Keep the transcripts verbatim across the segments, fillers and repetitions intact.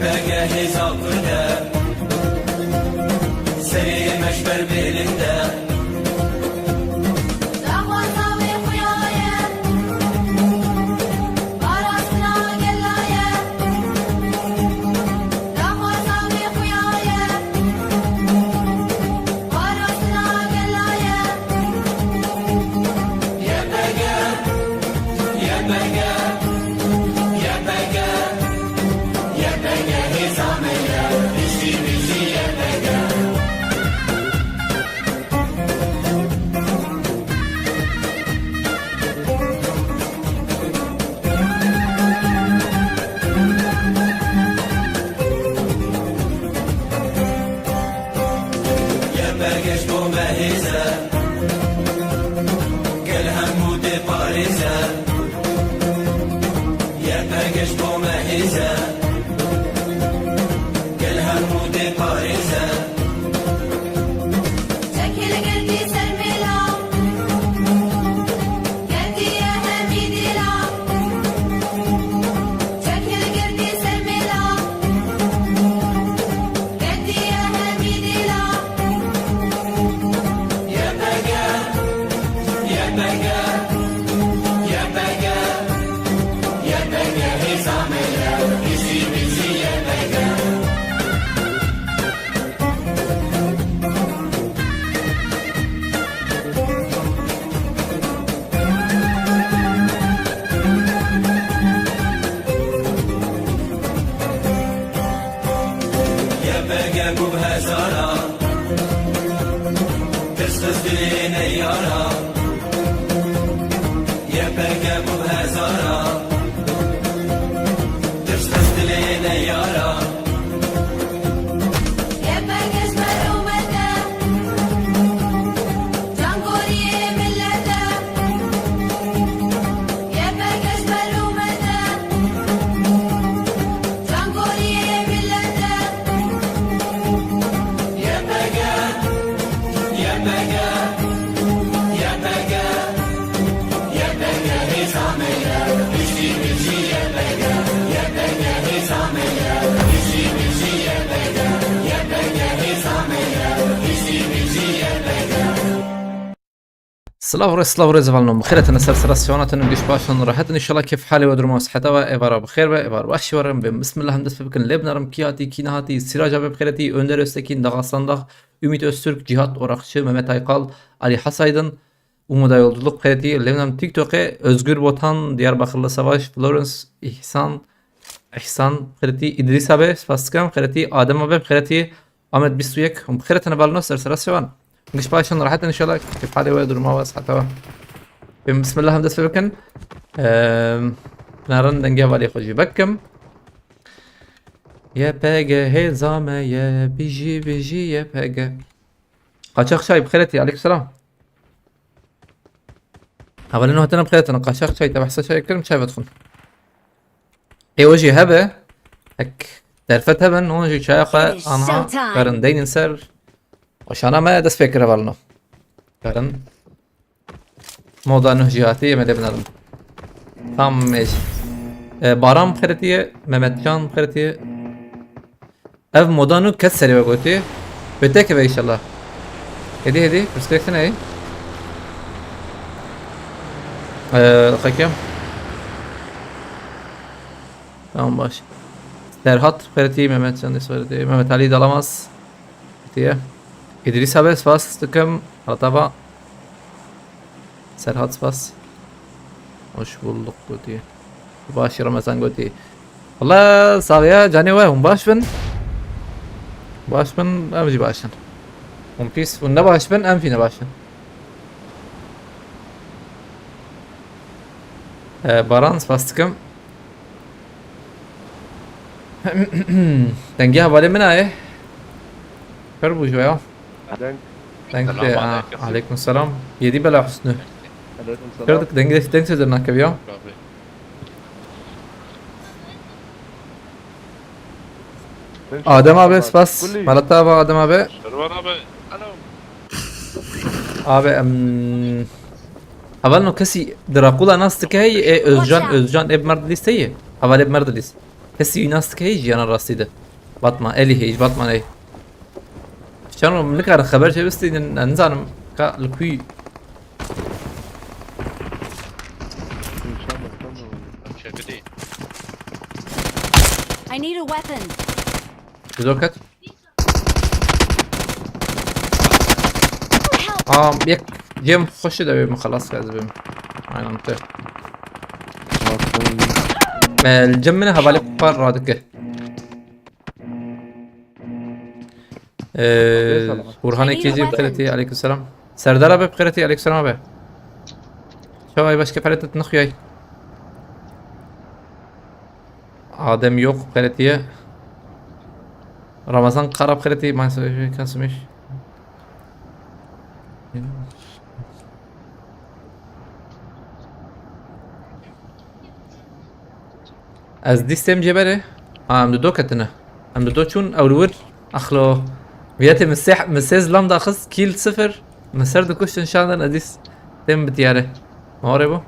Pege hêza kurde, serê meşber bêlinde. Daxwaza wê xuya ye, parastina gela ye. Daxwaza wê xuya ye, parastina gela ye. Y P G, Y P G, Y P G. Gel hemû dê parêze. Y P G ji bo me hêz e. Gel hemû dê parêze. Çek hilgirtî ser mêla, girtiye hemî dîla. Çek hilgirtî ser mêla, girtiye hemî dîla. Y P G, Y P G, Y P G, Y P G hêza me ye, bijî, bijî Y P G. Y P G bû bi hezaran, tirs xist dilê neyara. Y P G bû bi hezaran, tirs xist dilê neyara. Y P G ji me rûmet e, cangoriyê milet e. Y P G ji me rûmet e, cangoriyê milet e. Y P G, Y P G, Y P G, Y P G hêza me ye, bijî, bijî Y P G, Y P G hêza me ye, bijî, bijî Y P G, Y P G hêza me ye, bijî, bijî Y P G. Silav rêz, silav rêz hevalno. Bi xêr hatine ser sera siyona, tenê giş baş in, rehet in, inşallah kêf halê we, duruma siheta we, êvara bi xêr be, êvar baş we re. Bên bismillah em dest pê bikin, lê binarim kî hatî, kî nehatî, Sîrac Abê bi xêr hatî, Önder Öztekin, Dağıstan'da, Ümit Öztürk, Cihat Orakçı, Mehmet Aykal, Ali Hasaydın, Umuda Yolculuk bi xêr hatî, lê binarim TikTok'ê, Özgür Botan, Diyarbakırlı Savaş, Florence, İhsan, İhsan bi xêr hatî, İdris Abê, spas dikim, bi xêr hatî, Adem Abê, bi xêr hatî, Ahmet bîst û yek, hûn bi xêr hatine hevalno, ser sera siyona. Giş baş in, rehet in inşallah. Kêf halê we, duruma we, siheta we. Bên bismillah em dest pê bikin. Eee, narin dengê hevalê xwe jî vekim. Y P G hêza me ye, bijî, bijî Y P G. Qaçax çay bi xêr hatî, aleykum selam. Hevalên hatine bi xêr hatine, qaçax çay, te behsa çay kirim, çay vedixwin. Ê o jî hebe, ek derfet hebe, non jî çaya xwe anha karin deynin ser. Oşana me dest pê kir hevalno. Karin. Moda nuh jî hatî, em ê lê binerin. Tam mêj. E, Baran bi xêr hatî, Mehmetcan bi xêr hatî. Ev moda nû kes serê we gotî. Wê têkeve înşallah. Hêdî hêdî, pirsgirêk tune ye. Ee, xekem. Tamam, baş. Serhat Ferhatî, Mehmet Can Ferhatî, Mehmet Ali Dalamaz. Diye. Îdrîs abi, spas dikim. Hatava. Serhat, spas. Hoş bulduk gotî. Baş Ramazan gotî. Valla sabiya canê we, hûn baş bin. Baş bin, em jî baş in. Hûn pîs, hûn ne baş bin, em jî ne baş in. Ee, Baran, spas dikim. Dengê hevalê min a ye. Kar bû ji we ya. Deng. Deng Selam te, a, aleyküm. Aleyküm selam. Yedî bela Husnü. Aleyküm selam. Kar dik deng, deng sözler nakev ya. Abi. Deng Adem abi, spas. Kulî. Malata abi, Adem abi. Serwan abi. Alo. Abi, em, heval no kesî Drakula nas dike hey, e, Özcan, Watch out. Özcan, e, bi mer dilîst heye. Heval e bi mer dilîst. Kesî wî nas dike hê jiyana rastî de. Batman, elî hê, ji Batman ey. Çend ro min nikare xeber çê bistînin, ez nizanim ka li kû. Çekidî. I need a weapon. Ji dor ket. Help! Aa, yek cem xweşi de wê min xelas kir ez bim. Aynen te. Ee, li cem min hevalê xwe radike. Ee, Burhanê Kêcî bi xêretî, aleyküm selam. Serdar abi bi xêretî, aleyküm selam abi. Şevay başka peret nixuyay. Adem yok xêretî ye. Ramazan Kara bi xêretî, man kasmış. Ez dîs têm cêberê. Ha, em di do ketine. Em di do çûn, ew li wir. Axlo. Viyetê min sê, min sê zilam daxist, kîl sifir. Min ser dikuştin şandin, ez dîs têm bi tiyare. Ma orê bû.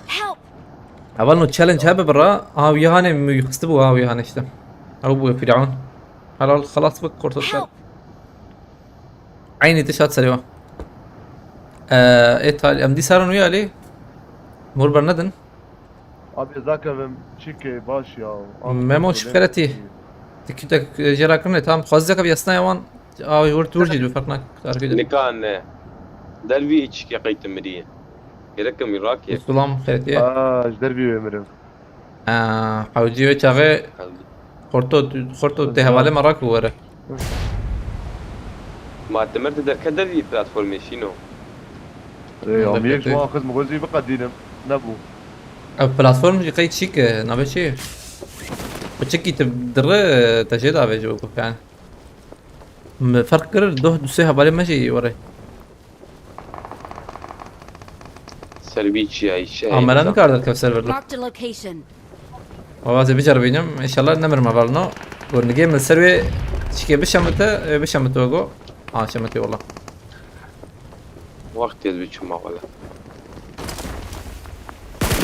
Help! Heval no challenge hebe bira. Aha, wî hanê min wî xistibû, ha, wî hanê işte. Ew bû Firaun. Helal, xelas bik, kurtuldu. Help! Eynî tişt hat serê wan. Ee, ê tal-, em dîsa rin wî alî. Mor bernedin. Abi zakevim çike baş ya. Abi, Memo, şikeretî. Tikîtek jêra kirine, tam xwezî zekav yasnaya wan. Aa, wir, wir jî du ferq nak. Tarifî de. Nika ne. Dervî çike qeyt mirî. Gerek mi rakê? Sulam xêretî. Aa, ji dervî wê mirim. Aa, hewcî wê çaxê Hewcî. Xorto, xorto tê hevalê me rak û were. Ma Demir de derket dervî platformê şîno. Ê, Hı, am yek derketî. Ji wan xist, min xwest wî biqedînim. Nebû. Ev platform jî qey çîk e, navê çi? Piçikî tu dire, te jê davê ji bo yani. Mi ferq kir, doh du sê hevalê me jî were. Ser vî çiyayî şehê Amera nizam. Nikar derkev server. Marked a location. Baba, ez ê biceribînim. Înşallah nemirme valno. Got nigê min ser wê çikê bişemite, e, bişemite go. Ha, şemite wala. Wext ez biçûma wala.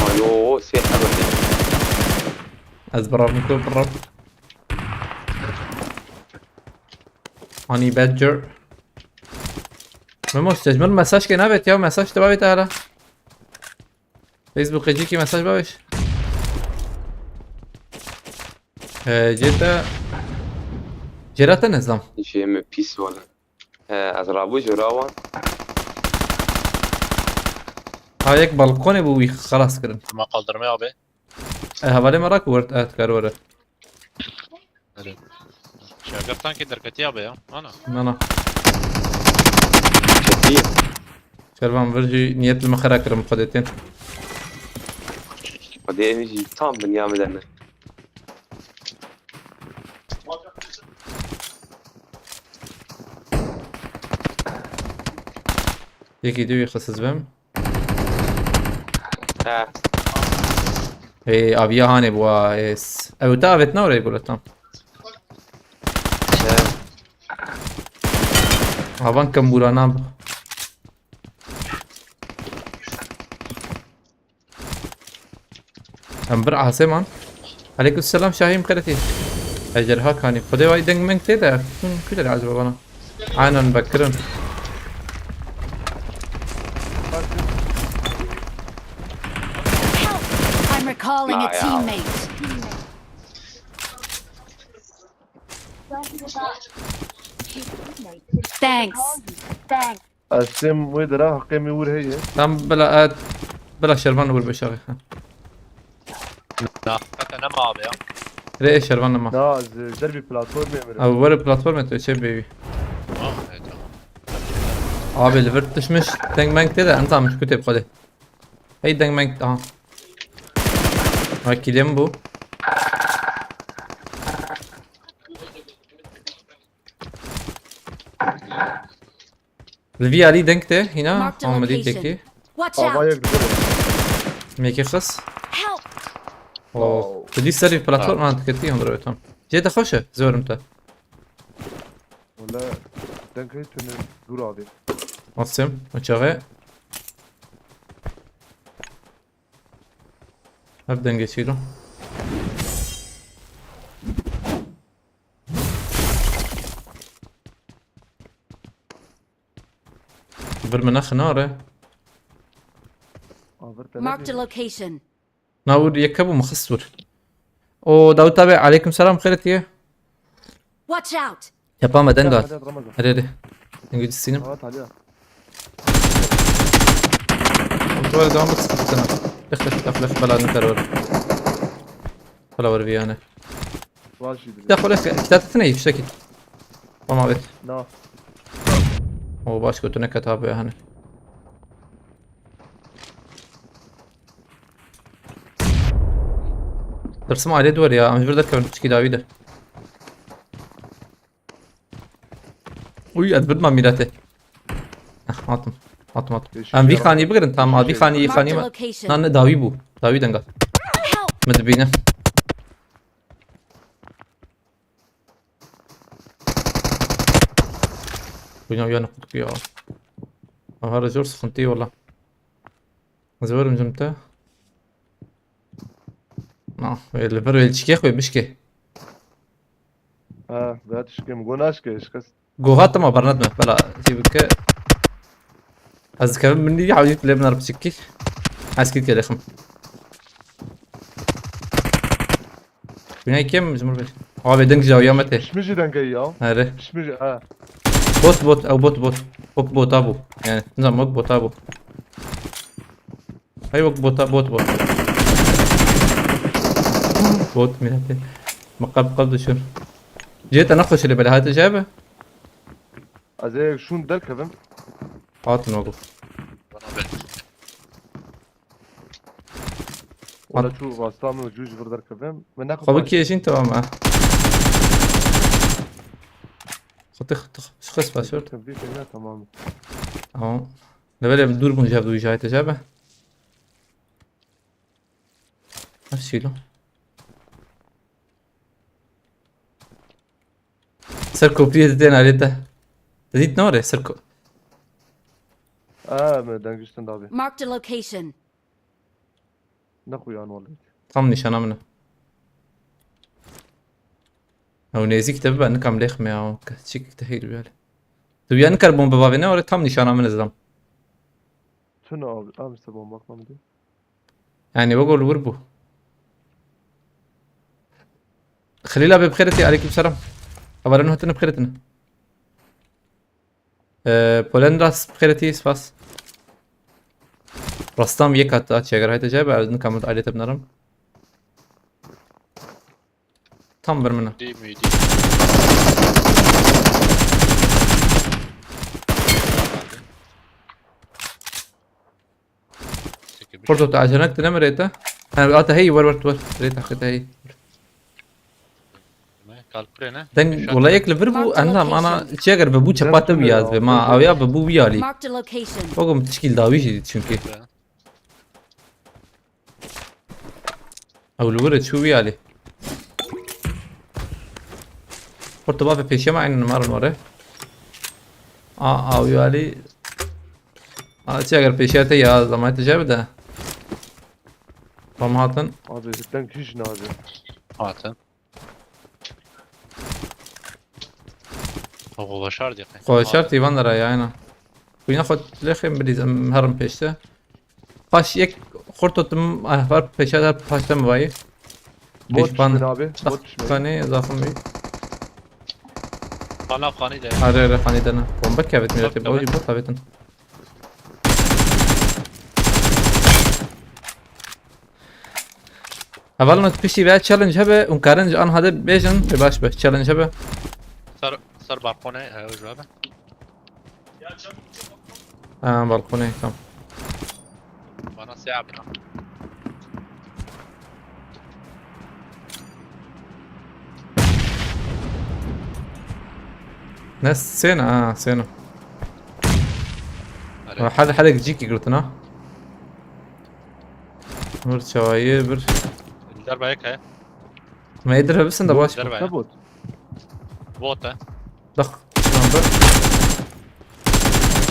Ayo, sê hebir. Ez birav min ku birav. Honey Badger. Memo, te ji min mesaj kê nabêt ya, mesaj te bavêt hala. Facebookê cîkî mesaj bavêj. Ee, cê te, cêra te nezam. Jê me pîs wala. Ee, ez rabû jê rawan. Ha, yek balkonê bû wî xelas kirin. Ma kaldırmaya abi. E, hevalê me rak wird, e, dikar were. Hadi. Şagirtankî derketiya be ya. Ana. Na, na. Çekî. Şervan vir jî niyet li me xera kirim xwedê tên. Xwedê em jî tam dinya bidene. Yekî dî wî xisiz bim. He. Hey, aviya hanê bûa, es. Ew te avêt ne orayı guletan. He. Avan kembûra nab. Em bir asê man. Aleyküm selam Şahîm Xeretî. Ejderha kanî. Xwedê way deng meng tê de. Hûn ku derê acaba bana? Aynen, bekirin. Help! I'm recalling a Nah ya. Teammate. Thanks. Ez têm wê dera heqê min wir heye. Tam bila, e, bila şervan wir beşaxê. Na, kete nema abi ya. Rê şervan nema. Na, ez ji derbî platformê mirim. Abi, were platformê tu çê bêwî. Ah, evet, tamam. Abi, li vir tişmiş, teng meng tê de, enta min ku tê bi xwedê. Hey, deng meng, aha. Ha, kilim bu. Li vî alî deng te hîna. Marked a Amedî location. Tekî. Watch Ava out! Yek dikir. Mekî xis. Help! Oh. Wow. Tu dî serî platform Ha. An diketî hondra tam. Cê de xweş e, zorim te. Wala deng hey tune dûr avê. Asim, o çaxê. Her dengê çîlo. Vir min nexin are. Avir te Marked a nebî. Location. Na wir yeke bû, min xist wir. O Dawud abi, aleykum selam, xêr etiye. Watch out! Tepa me deng hat. Hadi, hadi, Ramazan. Hadi, hadi. Dengê cî sînim. Tamam, hadi ya. Em tu were devam et, sıkıntı sana. Lix, lix, lix, lix, bela ne terör. Bela var bir yani. Var şimdi. Ya, xwe lix, iki tane tine, işte ki. Tamam, evet. No. O başka tune ket abi yani. Tirsim ailê duwer ya. Em ji vir derkevin piçkî dawî de. Uy, ez birdim mîratê. Eh, hatim. Hatim, hatim. Yeşil Em vî yaran. Xanî bigirin, tamam. Yeşil vî şey. Xanî, Marked xanî a me. Location. Na, ne, dawî bû. Dawî denga. Help! Me dibîne. Bûna uyanıklık ya. Aha, zor sıkıntı valla. Ez werim cim te. Na, wê li vir wê li çikê xwe bişkê. Ha, da tişkê min go naşke, şikes. Go hat ama barnat me. Bela, şey bike. Ez dikevim min diye hawî lê binar biçikî. Ez kî gelexim. Güney kim? Cumhur Bey. Abi deng jawiya me te. Pişmiş dengê ya. Here. Pişmiş, ha. Bot, bot, ew bot, bot. Bot, bot abu. Yani, nizam bot, bot abu. Hey bak, bot, bot, bot. Bot, milleti. Makab, makab düşün. Cihet ana xoşeli bela, hadi cebe. Ez ê şûn derkevim. Hatin oğlum. Bana ver. Wala çû rasta min cû ji vir derkevim. Min neqe Xwe bikê jîn, tamam ha. Xwe tix, tix. Şixes password. Derkevim, vî kenya, tamam. Tamam. Levelê dûr bûn ji hev du jî, te cebe. Ev çîlo. Ser kopiyê didên alê te. Te dît ne were ser ko- Aa, me dengiştin dabi. Marked a location. Ne xuyan wale. Tam nîşana min e. Ew nêzîk te bibe, nikam lêx me ya. Çik te heyr biyale. Tu ya nikar bombe bavê ne were, tam nîşana min e zidam. Tu ne abi? Abi işte bomba atmam diye. Yani wego li wir bû. Xelîl abi bi xêr tê, aleykum selam. Hevalên hatine bi xêr tine. Ee, Polendas bi xêr tê, spas. Rastam yek hat, aç eger hayte cebe, ez nikam ailete binarim. Tam bir mina. Değil miydi? Porto, te ajanek dine mi rêta? Ha, ata hey, wer, wer, wer. Rêta xete hey. Kalkure ne? Den wala yek li vir bû, endam ana çi eger ve bû çepate wî yaz ve ma, aw ya ve bû wî alî. Marked a location. Wego min tişkîl dawî jî dît çünkü. Ew li wir e, çû wî alî. Porto bavê pêşiya me, aynen marin were. A, a, wî alî. A, çi eger pêşiya te ya, zamanê te jê bide. Tam hatin. Abi, deng hiç ne abi. Hatin. Xwe başar diye. Xwe başar tîvan de ra ya, aynen. Xwîna xwe lêxên bidîz, em herin pêşte. Paş yek xurt otim, ah, var pêşe de paşte mi vayî? Bot düşmedi abi, bot düşmedi. Kanî, zafim bî. Xana xanî de. Are, are, xanî de ne. Bombe kevit milletê, bot, bot kavitin. Hevalno piştî ve challenge hebe, hûn karin ji anha de bêjin, pê baş be, challenge hebe. Ser, ser balkonê, he, o ji we be. Ha, balkonê, tamam. Bana siyah bina. Ne sêna, ha, sêna. Hadi. Hadi, hadi, cîkî girtin ha. Bir çavayı, bir. Derba yek he. Me êdir hebisin de baş. Derba ya. Bot. Bot he. Dak. Tamam, bir.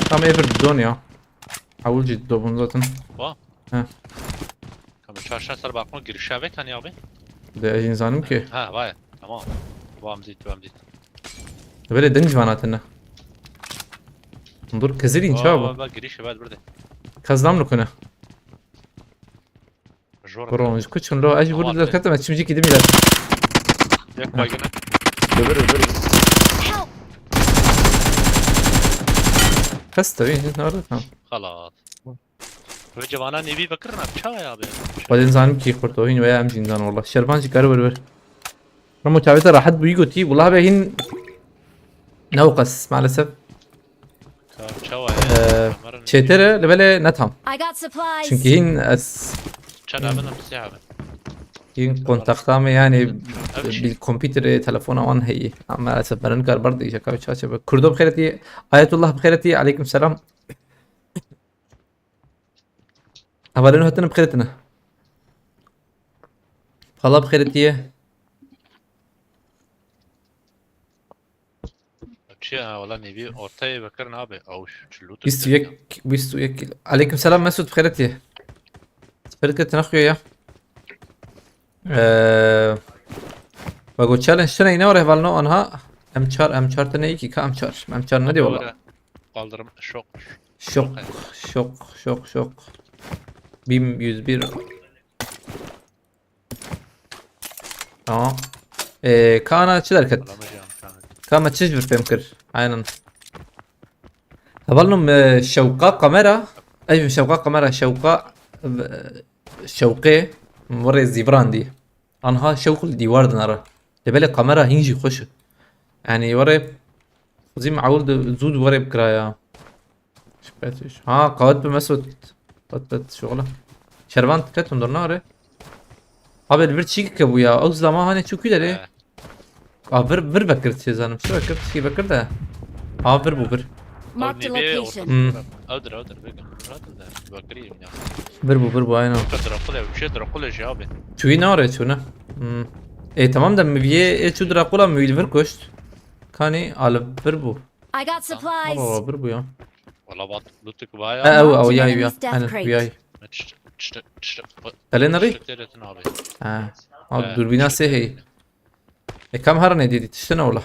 Tam ê bir don ya. Hawul ciddi dobun zaten. Wa? He. Tamam, Karşına ser balkona girişe ve kan abi. De ez nizanim ki. Ha, vay. Tamam. Vam zit, vam zit. Böyle deniz vanatına. Dur kızırın çabuk. Bak, giriş evet burada. Kazlam rukuna. Jor. Bro, kuçun lo, aji burada zaten ben şimdi gidim ile. Yak baygını. Öbür öbür. Kasta bir ne orada tamam. Halat. Ve cevana nevi bakırın abi, çay abi. Badin zanim ki kurto hin veya em jindan valla. Şerban jî kar ver ver. Ramo çavete rahat buyu goti. Valla be hin. Ne o kas maalesef. Çawa Ee, Çetere lebele ne tam. I got supplies. Çünkü hin es Çan abi ne pisi abi. Hin kontakta me yani bil kompüteri telefona wan heyi. Ama maalesef berin kar bar diyecek abi çaçe be. Kurdo bixêreti. Ayetullah bixêreti. Aleyküm selam. Hevalên hatine bixêretine. Pala bixêretiye. Çi ha, valla nevi ortaya bakırın abi. Avuş çulu. Bîst û yek, bîst û yek kilo. Aleyküm selam Mesut, bixêretiye. Bixêretiye tine xuya ya. Eee. Bago challenge tine yine oraya valno anha. M çar, M çar tine iki ka M çar. M çar ne diyor valla? Kaldırım şok. Şok, şok, şok, şok. Bin yüz bir. Tamam. Ee, Kaan'a çi derket? Alamayacağım şu an. Kaan'a çi bir fem kir. Aynen. Hevalnum e, şewqa kamera. Ey şewqa kamera şewqa e, şewqê. Vore zibrandî. Anha şewq li dîwar dinara. Lebelê kamera hîn jî xweş. Yani vore Xwezî me ewil di zû di werê bikira ya. Şikayet iş. Ha, qawet bi Mesut. Qawet bi şoxla. Şervan diket hûn dorna re. Abi li vir çî ke bû ya. Ew zilama hanê çû kî derê? He. A vir vir bekir çê zanim. Çi bekir? Çi bekir de. Ha vir bû vir. Marked a Abi, bir location. Hmm. Öldür öldür bir gün. Öldür de. Bakırayım ya. Bir bû bir bû aynen. Drakula bir şey Drakula şey abi. Çûyî nare çûne. Hmm. E tamam da miviyê ê çû Drakula mivî li vir koşt. Kanî a li vir bû. I got supplies. Valla bir bû ya. Valla bat lutuk E, baya. ew ew Marked ya an ya. enemy's death Aynen crate. bu ya. Çıt çıt çıt. Kalê nerî? Çıt deretin abi. Ha. Abi durbîna sê hey. E kam har ne dedi tiştine ola.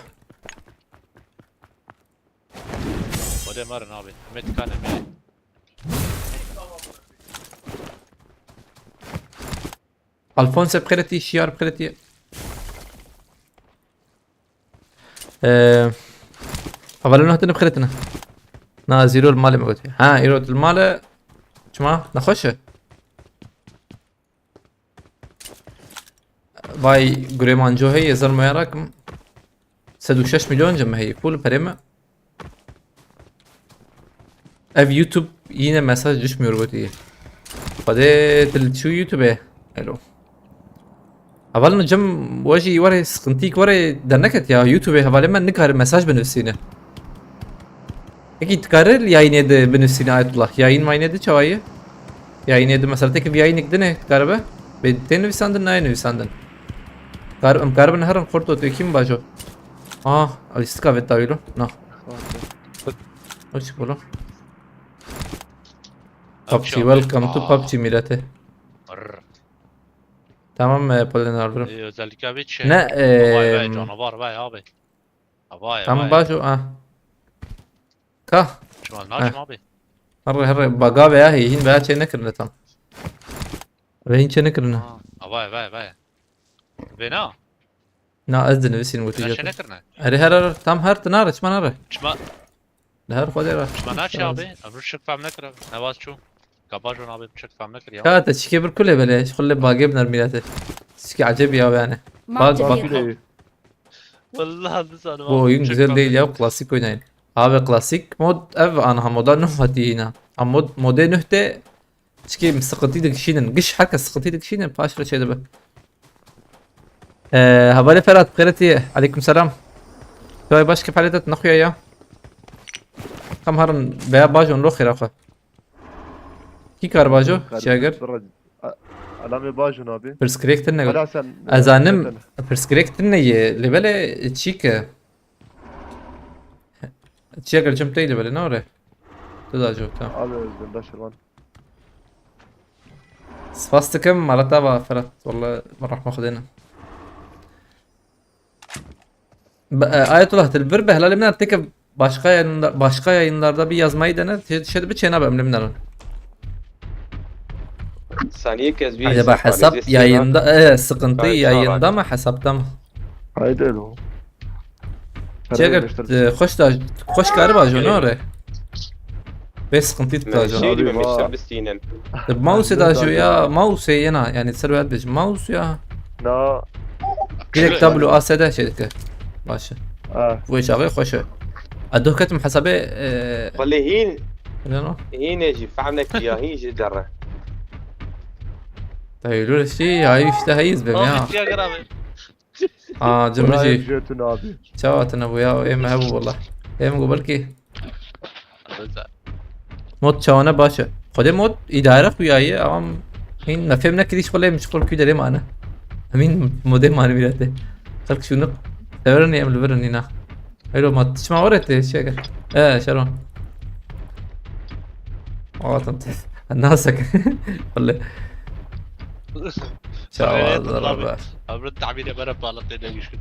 O da marın abi. Met kane me. Alfonso bixêretî, şiyar bixêretî. Eee Hevalê min hatine bixêretine. Na zîro li malê me gotiye. Ha, îro li malê çima nexweş e? Vay gurê manco heye zer moya rakim. Sed û şeş milyon cem heye. Pul perê me. Ev YouTube yine mesaj düşmüyor gotiye. Xwedê til çû YouTube e. Elo. Hevalno cem we jî were sıkıntıyık were derneket ya. YouTube hevalê me nikare mesaj binivîsîne. Peki dikare yayınê de binivîsîne Ayetullah. Yayın mayne de çawaye? Yayınê de mesela tek bir yayınlık dine dikare be. Be te nivîsandin, nayê nivîsandin. Kar, em karibin herin xorto te kim bajo. Ah, alistika vet dawilo. Na. Hoş bolo. PUBG, welcome to PUBG milleti. Tamam e, Polen Arbor. Ee, özellikle bir şey. Ne, Vay vay em, canavar vay abi. Ha, vay Tamam vay. baş o ah. Ka. Şu an açma abi. Herre herre baga veya hey hin veya şey ne kirine tam. Ve hin şey ne kirine. Ha, vay vay vay. Vena. Na ez de nivîsîn Vena şey wutî. ne kirine? Ere her her tam her tinar çman her. Çma Li her xwedê re. çma naçe abi. Ömrü şık fam ne kira. Ne vaz çu. Kabajon abi şık fam ne kira. Ka te çikê bir kulê belê. Xulê bagê biner mîlete. Çikê eceb ya yani. Marked a Bak, bak. vehicle. Vallahi hadi sana. Bu oyun güzel değil ya, klasik oynayın. Abi klasik mod ev anha moda nuh hatiye yine. Ama mod, modê nuh de çikê sıkıntı dikişînin. Giş herkes sıkıntı dikişînin. Paş re şey de be. Ee, Havale Ferhat, bixêretî. Aleyküm selam. Çawa baş kefaletet nexuya ya. Kam harin veya bajon lo xêra xwe. Kî kar bajo? Çiyager? Alamê bajon abi. Pirsgirêk tine. Hala sen Ez zanim pirsgirêk tine ye. Lê belê çî ke. Çiyager cem tey lê belê ne ore? Tu da jo tamam. Abi özden da şirvan. Spas dikim, mala te va Ferhat. Walla, bi rehma Xwedê ne. Be-, e, Ayetullah, tu li vir be, helalê min e, têke başka yayınlar, başka yayınlarda bir yazmayı dene. Şey, şey bir çêna be, emlim narin. Saniye kes bir Acaba hesap yayında, e, sıkıntı yayında mı, hesapta mı? Haydi lo. Çeker, e, hoş da, hoş galiba jo, ne ore? Ve sıkıntı da jo. Şey dibe meşter bistînin. Mouse da jo ya, mouse yena, yani servet bir mouse ya. Na. Direkt W A S D şey dike. Başı. Ah. Bu iş ağır hoş. Aduh ketim hesabı, e, Wele hîn, ne o? hîn ê jî fehnek ya hîn jî derre. Tabii öyle şey ya, işte hayız be ya. Abi ya abi. Aa, cimri Buraya jî. Jetun abi. Çawa tine bu ya, êm hebu valla. Êm go belki. Rıza. Mod çawane baş e. Xwedê mod îdare xuya ye, ama hîn me fêm nekirî ji xwe lê min ji xwe kû derê mane. Em hîn modê mane mîrete. Xelk şûnik severin em li vir in hîna. Heylo ma tişma orete çi gel. E, şeron. Atam te. Nasıl? Xwele. Çawa Xwele zara abi. be. Abi tahmine bana pahalı tene güçlü.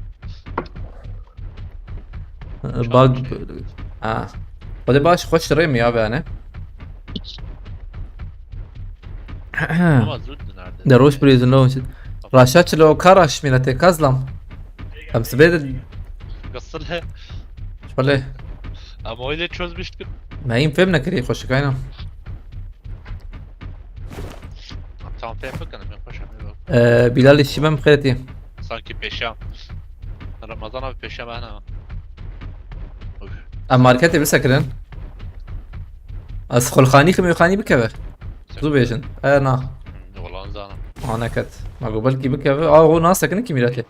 Bug. Ha. Xwedê baş xweş rê mi ya be ne? Ama zûd nerede? De roş bir yüzünde olmuş. Raşa çilo karaş mîna te kazlam. Em sibê de Qısıl he. şöyle. Ama öyle çözmüştük. Me hîn fêm nekirî xweşik aynen. Tamam, fehim bakalım, yapacağım. Ee, Bilal işi ben xêretî. Sanki peşam. Ramazan abi peşam ana. Uf. Em marketê bisekirin. Ez xulxanî ximê xanî bikeve. Tu bêjin. E na. Olan zanım. Aneket. Ma go belkî bikeve. Aa o nasekin ki mîretê.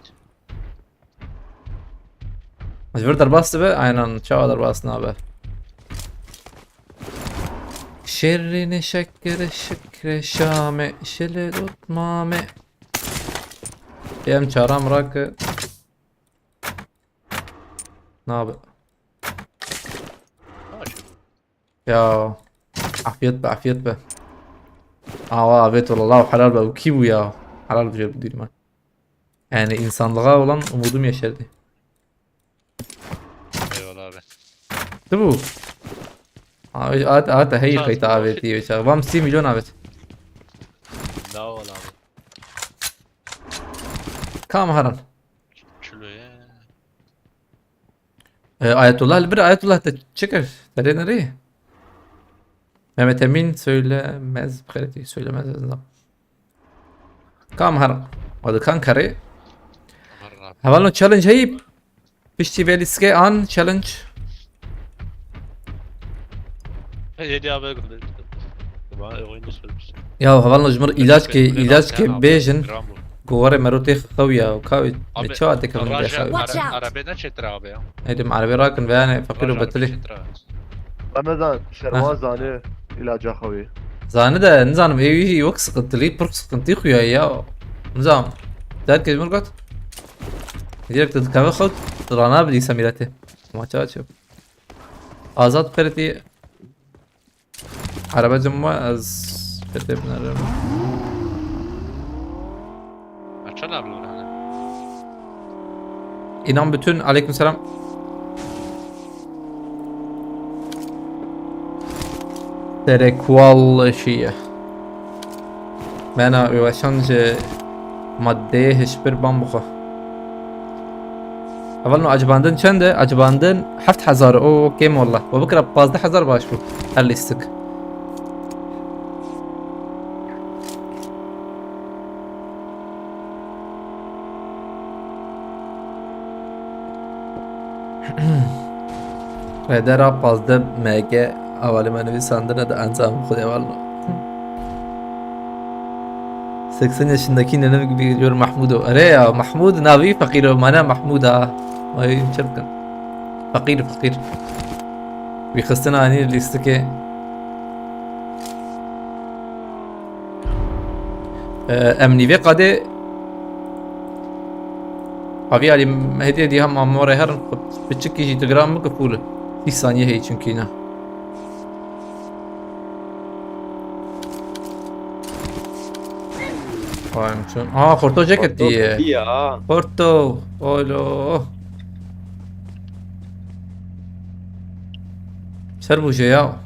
Ji vir derbas dibe, aynen çawa derbas nabe. Şerrine şekkere şikre şame şile dutmame. Em çaram rake. Nabe. Ya. Afiyet be, afiyet be. Awa, afiyet olsun. Allah helal be. Bu kim bu ya? Helal bir şey bu değil mi? Yani insanlığa olan umudum yeşerdi. Eyvallah abi. Değil mi bu? Abi, at, at, hey, Çağ- kayıt abi diye bir şey. Vam si milyon abi. Daha ol abi. Kam haran. Çilo ya. E, Ayetullah, bir Ayetullah da çıkar. Nereye, nereye? Mehmet Emin söylemez, Xêretî söylemez. Kam her, o da kan kare. Aman abi. Hevalno challenge heyip. Piştî vê lîstikê an challenge. Yedi abi gönder. Bana oyunu sormuş. Ya hevalno ji mir îlaç ke, îlaç ke bêjin. Gram bu. Go were mero tê xew ya, ka Abi, ne çawa tê kevin Raja, tê xew. Watch ara-, out. Arabe ne çetra abi ya? Edim arabê rakin veyane feqîr û Raja betilî. çetra. Ben ne zan, şerma zane ilaca xewi. Zani de nizanim ê wî wek sıkıntılı, pir sıkıntı xuya ya. Nizam. Derkez mir got. Direkt dikeve xew rana bidî semîretê. Ma çawa çi? Azad Feritî. Araba cimma ez Feritê binerim. Açan abi lan. İnan bütün aleykümselam. Serê kual şiye. Mena û weşan ji maddeyê hişbir ban bixwe. Hevalno acibandin çend e? Acibandin heft hezar o kêm walla. We bikira pazdeh hezar baş bû. Her lîstik. Rêdera pazdeh M G hevalê me nivîsandine di encam xwe de walla. Seksen yaşındaki nenem gibi geliyor Mahmudo. Ere ya Mahmud navi fakir o mana Mahmud ha. Ay çirkin. Fakir fakir. Bir xistina ani listike. Ee, em nîvê qadê. Havî alî hediye diye hem amore her piçikî jî digram bike fûl. Sî saniye heye çünkü yine. Vay, çûn. Aa, xorto ceket diye. Diye ha. Xorto. Olo. Ser bû jê ya.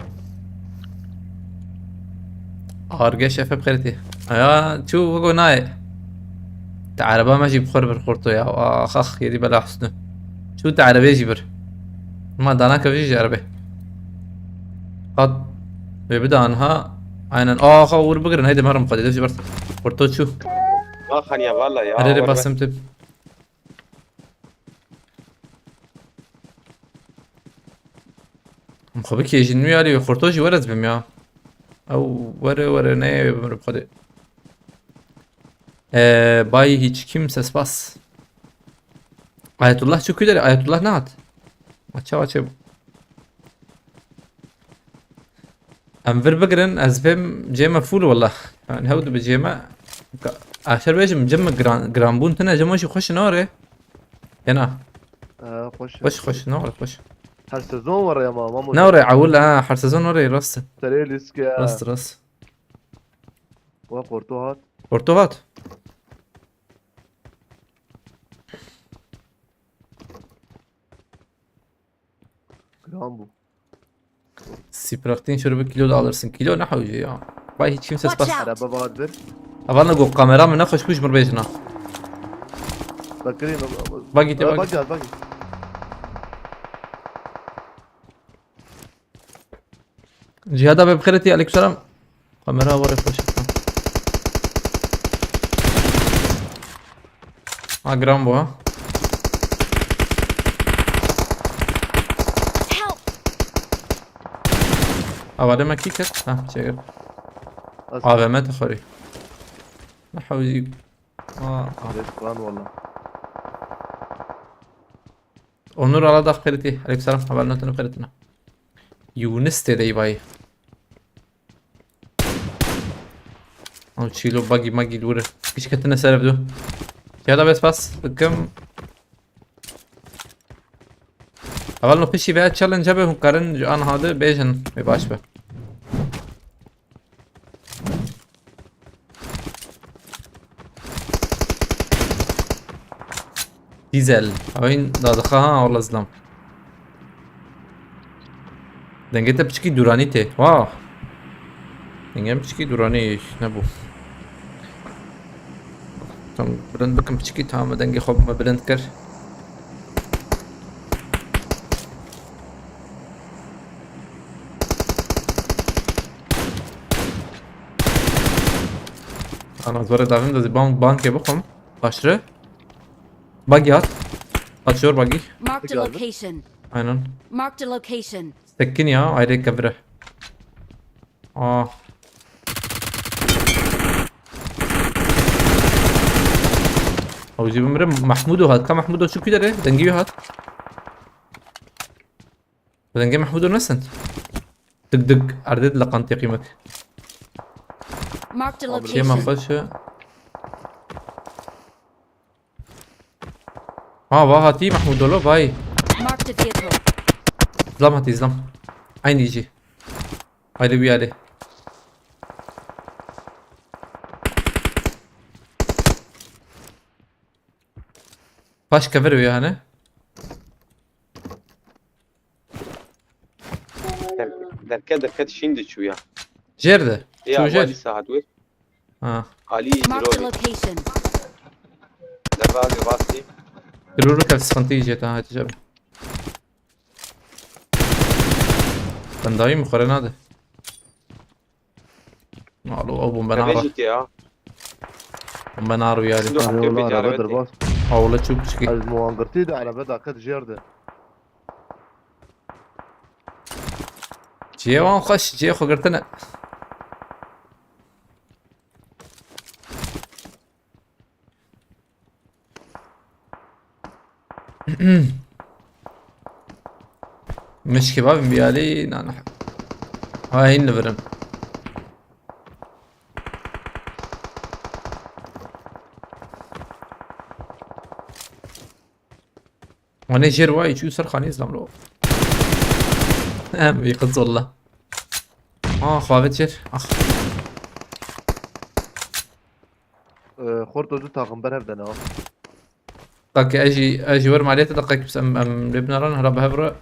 Arge şefe xertî. Ya, çû wego nayê. Te ereba me jî bi xwe re bir xorto ya. Ax, ax, yedî bela husnu. Çû te erebê jî bir. Ma dana kevî ji erebê. Qat. Wê bide anha. Aynen. Axa, wir bigirin. Heydi, merim xwedê. Dev jî bir. Xorto çû. Axa niye valla ya. Erê, erê, basim tip. Em xwe bikêjin wî alî, xorto jî were ez bim ya. Ew were were neyê wê bimrim xwedê. Ee, bay hiç kimse spas. Ayetullah çi kû derê? Ayetullah nehat. Maça maçê bû. Em vir bigirin, ez pêm cê me full wala. Yani hew dibi cê me. Ka-, aşer bêjim, cem me giran, giranbûn tine, cem jî xweş nare. Yena. Ee, xweş. Xweş, xweş, ne were xweş. Her sezon were ya ma, ma Ne were, ewil, ha, her sezon were, rast. Serê lîske. Rast, rast. Wa xorto hat. Xorto hat. Giran bû. Sipraktin şöyle bir kilo da alırsın. Kilo ne hawci ya? Vay, hiç kimse Watch spas. Out! Araba vardır. Avalna go kamera mı ne hoş kuş mır bejna. Bak gireyim abi. Bak git, Ee, bak. Bak gel, bak git. Cihada be bixêretî, aleykümselam. Kamera var ya, hoş. Ha, giran bu ha. Help! Havale me kî ket? Ha, çekir. As- A V M te xorî. Ne hawzî. Aa, aa. Resmen valla. Onur ala da xeritî. Aleykümselam. Haber notunu xeritine. Yunus te dey bay. Ew çîlo bagî magî li wir e. Pişketine ser ev du. Ya da bes pas bikim. Heval no pişî veya challenge be hûn karin ji an hadi bêjin. Wê baş be. Dîzel. Ew hîn dadixe ha, wala zilam. Dengê te piçikî dûranî tê. Wah. Dengê min piçikî dûranî nebû. Tam bilind bikim piçikî, tamam, dengê xwe me bilind kir. Ana, ez were davîn de ban-, bankê bixwim. Başre. Buggy hat. Kaçıyor buggy. Marked a Geldi. Location. Aynen. Marked a location. Sekin ya, ayrı kevre. Ah. Hawzî bimrim. Mahmudo hat. Ka Mahmudo şu kidere? Dengi hat. Dengê Mehmûdo nesin? Dik dik, erdê dileqand tê qîmek. Marked a Kêma location. Xweş e. Ha, va hatî Mehmûdo lo, vay. Marked a vehicle. Zlam hatî, zlam. Aynî jî. Haydi bir yerde. Paş kever wê hane. Der-, derke derke şîn diçû ya. Jêr de. Ya, çû jêr. Walî saet wê. Ha. Alî Marked a location. Derbazê rastî. Dirû rû kev sıkıntı yiyecek ha, Hatice abi. Ben daha iyi mi? Kore nade. Alo, ew bombe nara. Revejî tê ya. Bombe naro yarî. Sindo Arê hemkê wala pêkê araba arabetê. Derbas. Awla çû piçikî. Ez muangirtî de araba daket jêr de. Cihê wan xweş, cihê xwe girtine. Mişkî bavim biyalî, nane. Ha, hîn li vir in. Wane jêr wayî çû ser xanî zlam lo. Em wî qizollah. Ah, xwe avêt jêr. Ah. Ee, Xorto du taxim ber hev de ne. Kake ez jî ez jî werim aliyê te, deqek em em lê binaran hera bi hev re.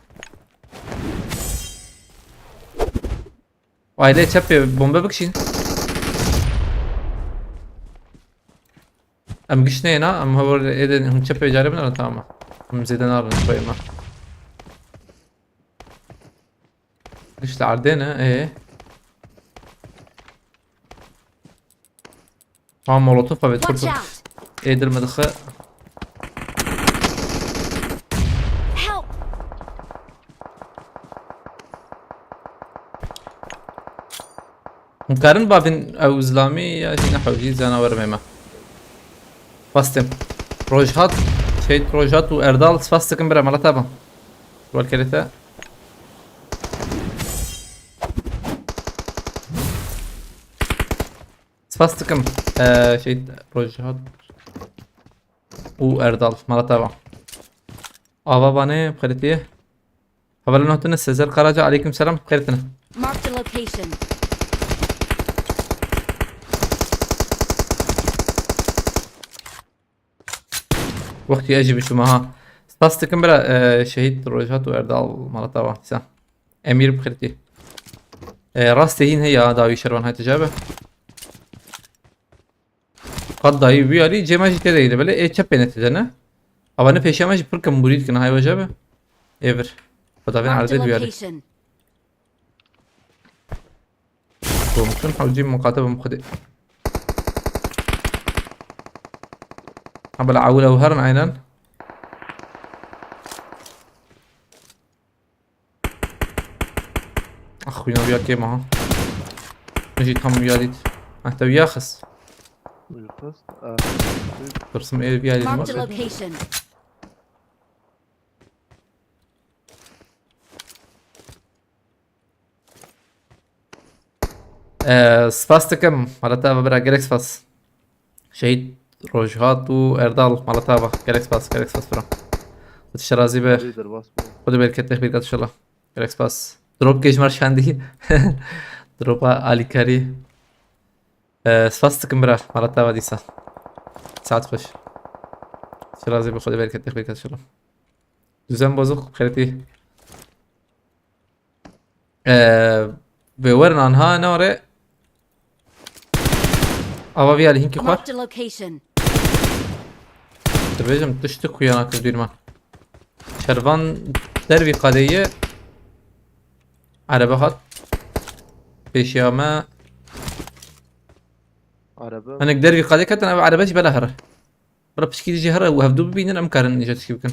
Ailê çepê bombe bikişîn. Em giş neyna, em hev êdin hûn çepê carê binaran, tamam. Em zêde narin xweyê me. Giş li erdê ne, ê. Ha, molotof avêt. Watch out! Ê dil me dixe. Help! Hûn karin bavin ew zilamî ya jî ne hewcî zana werim ême. Fastim. Rojhat, Şehîd Rojhat û Erdal, spas dikim bira, mala te ba. Welkerê te. Spas dikim, e, Şehîd Rojhat û Erdal, mala te ba. Ava banê, bi xêrê tê. Hevalên hatine Sezer Karaca, aleyküm selam, bi xêrê tine. Marked a location. Wextî ez jî bişûme ha. Spas dikim bira, e, Şehîd Rojhat û Erdal, mala te ba. Dîsa. Emîr bi xêrê tê. E, rastê hîn heye, dawî şervan hate cabe. Qat dayî wî alî cê me jî tê de hîle, belê ê çepê ne tê de ne. Ava ne pêşiya me jî pir kim murîd kin, hay weja be. Ê vir. Xwedavên erdê wî alî. Komşun hewcî muqate bim xwedê. Ha, bela ewil ew herin aynen. Ax, xwîna wiya kêm aha. Min jî tam wiya dît. Heh, te wiya xist. Wiya xist, e, pirsim ê wiya dît. Marked a location. Ee, spas dikim. Mala te ava bira, gelek spas. Şehîd Rojhat û Erdal, mala te ava. Gelek spas, gelek spas bira. Xwedê te razî be. Xwedê derbas be. Xwedê bereket te xêr kat inşallah. Gelek spas. Drop kê ji me re şandî. Dropa alîkarî. Ee, spas dikim bira. Mala te ava dîsa. Saet xweş. Te razî be, Xwedê bereket te xêr kat inşallah. Düzen bozuk, xêretî. Ee, vê werin anha ne were. Ava vî alî hinkî xwar. Marked a location. Dibêjim tişt kuya nakir dûrman. Şervan dervî qadê ye. Erebe hat. Pêşiya me. Araba. Hinek dervî qadê ketin, ev erebe jî bela here. Bira piçkî dijî here û hevdû bibînin, em karin îca tişkî bikin.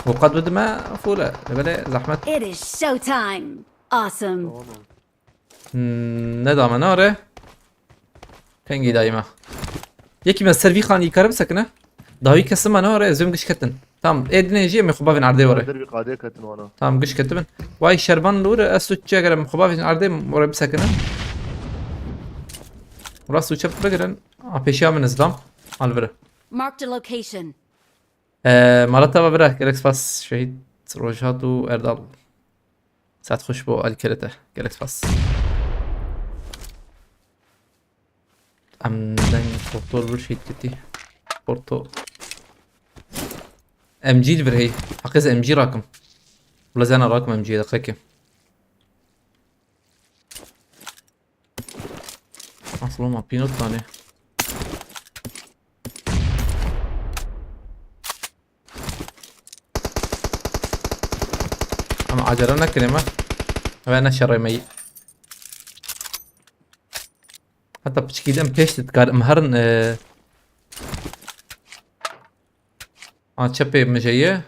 Û qad bidime fûle, lê belê zehmet. It is show time. Awesome. Tamam. Hmm, nedame nare. Pengî dayî me. Yekî me ser vî xanî kare bisekine. Dawî kesim me nare, ez vêm giş ketin. Tamam, ê dinê jî em ê xwe bavên erdê were. Dervî qadê ketin wana. Tamam, giş ketibin. Way şerban li wir, ez tu çi eger em xwe bavên erdê were bisekine. Rast û çep bigirin. A, pêşiya min izlam. Al vir. Marked a location. Ee, mala te va bira, gelek spas Şehîd Rojhat û Erdal. Saet xweş bo alîkerê te. Gelek spas. Em deng doktor bir şey titi. Porto. M G li vir hey. Heqê ez M G rakim. Wala zana rakim M G deqeke. Aslında ma pînot tane. Ama acele nekinê me. Ve ne şerê me. Heta piçkî dem pêş de dikar em herin, e, a çepê min jê ye.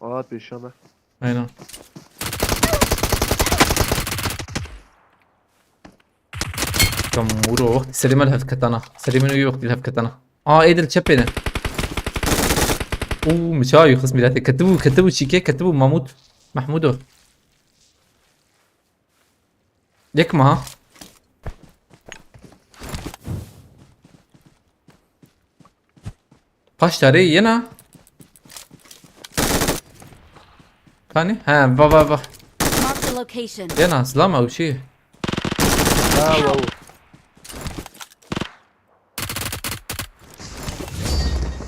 Aa, pêşiya me. Aynen. Kam muro wextî serê me li hev ketana. Serê min wî wextî li hev ketana. Aa, ê dil çepê ne. Û miça wî xist mîletê. Ketibû, ketibû çîkê, ketibû Mamût. Mehmûdo. Yek mi ha? Paş tarê yena. Kanî? He, va, va, va. Marked a location. Yena, zilama û çi? Ha, wow.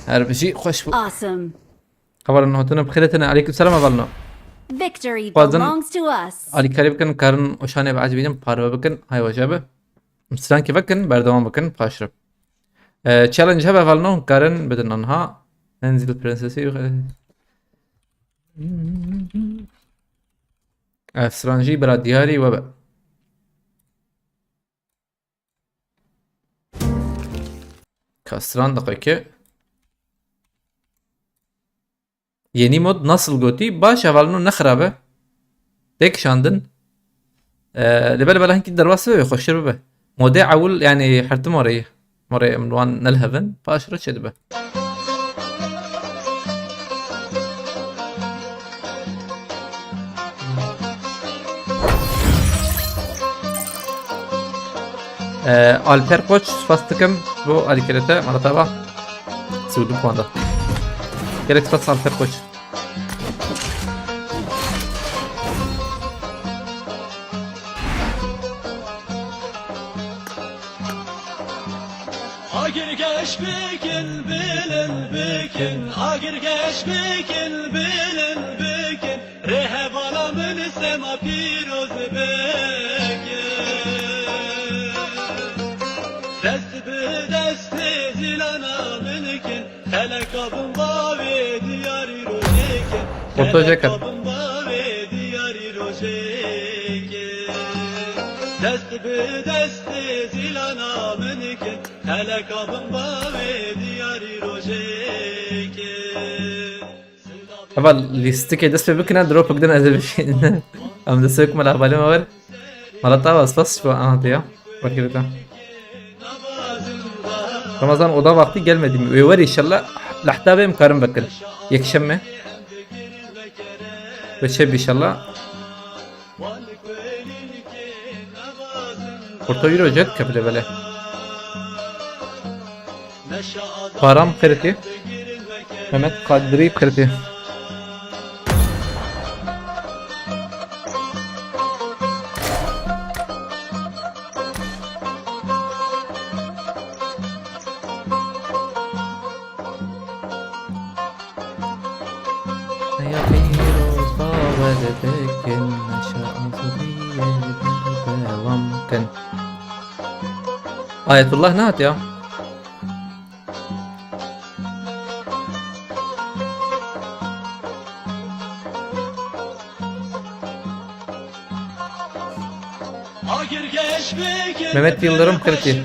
Her bijî xweş bû. Awesome. Hevalno, hatine bi xêr tine. Aleyküm selam hevalno. Victory Xwazin belongs to us. Alîkarî bikin, karin oşanê biecibînin, parve bikin. Hay weşa be. Strankê vekin, berdewam bikin, paşre. Ee, challenge hebe hevalno, karin bidin anha. Enzil prensesi. Ee, stranjî bira diyarî we be. Kastran deqeke. Yeni mod nasıl gotî? Baş hevalno, ne xirab e. Têkişandin. Ee, lê belê bela hinkî derbas bibe, xweştir bibe. Modê ewil, yani, her tim oreyê. Oreyê em li wan nelihevin, paş re çêdibe. Ee, Alper Koç, spas dikim bo alîkirê te, mala te ava. Sivdû kuanda. Gelek spas Alper Koç. Agir geş bikin, bilin bikin, agir geş bikin, bilin bikin. Rê hevala min sema pîroz bikin. Dest bi destê zîlana min kin. Feleka bin bavê diyarî rojê kin. Foto çekin. Feleka bin bavê diyarî rojê kin. Dest bi destê zîlana min kin. Feleka bin bavê diyarî rojê kin. Heval lîstikê dest pê bikine, dropek din ez ê bişînim. Em destê wek mela hevalê me wer. Mala te ava, spas ji bo anatiya. Wekî te. Ramazan oda vakti gelmedi mi? Wê wer inşallah. Lehta bê em karin vekin. Yekşeme. Ve çe inşallah. Kurto îro jet kevle bele. Param qirtî. Mehmet Kadri qirtî. Heya pîroz bawer bikin, meşa azadiyê berdewam kin. Ayetullah ne hat ya? Mehmet Yıldırım Kırki.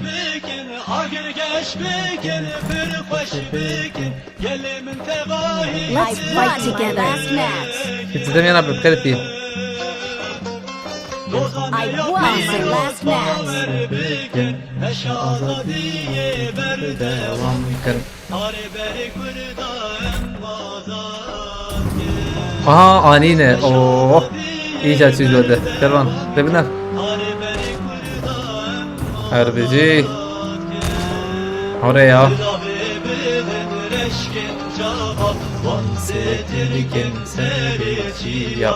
Let's fight together. Last match. Bitirdim ya Rabbi, Kırki. I won my last match. Aha, anîne. Oh. İyice çiz oldu. Kervan. Tebrikler. Her bizi. Oraya. Ya.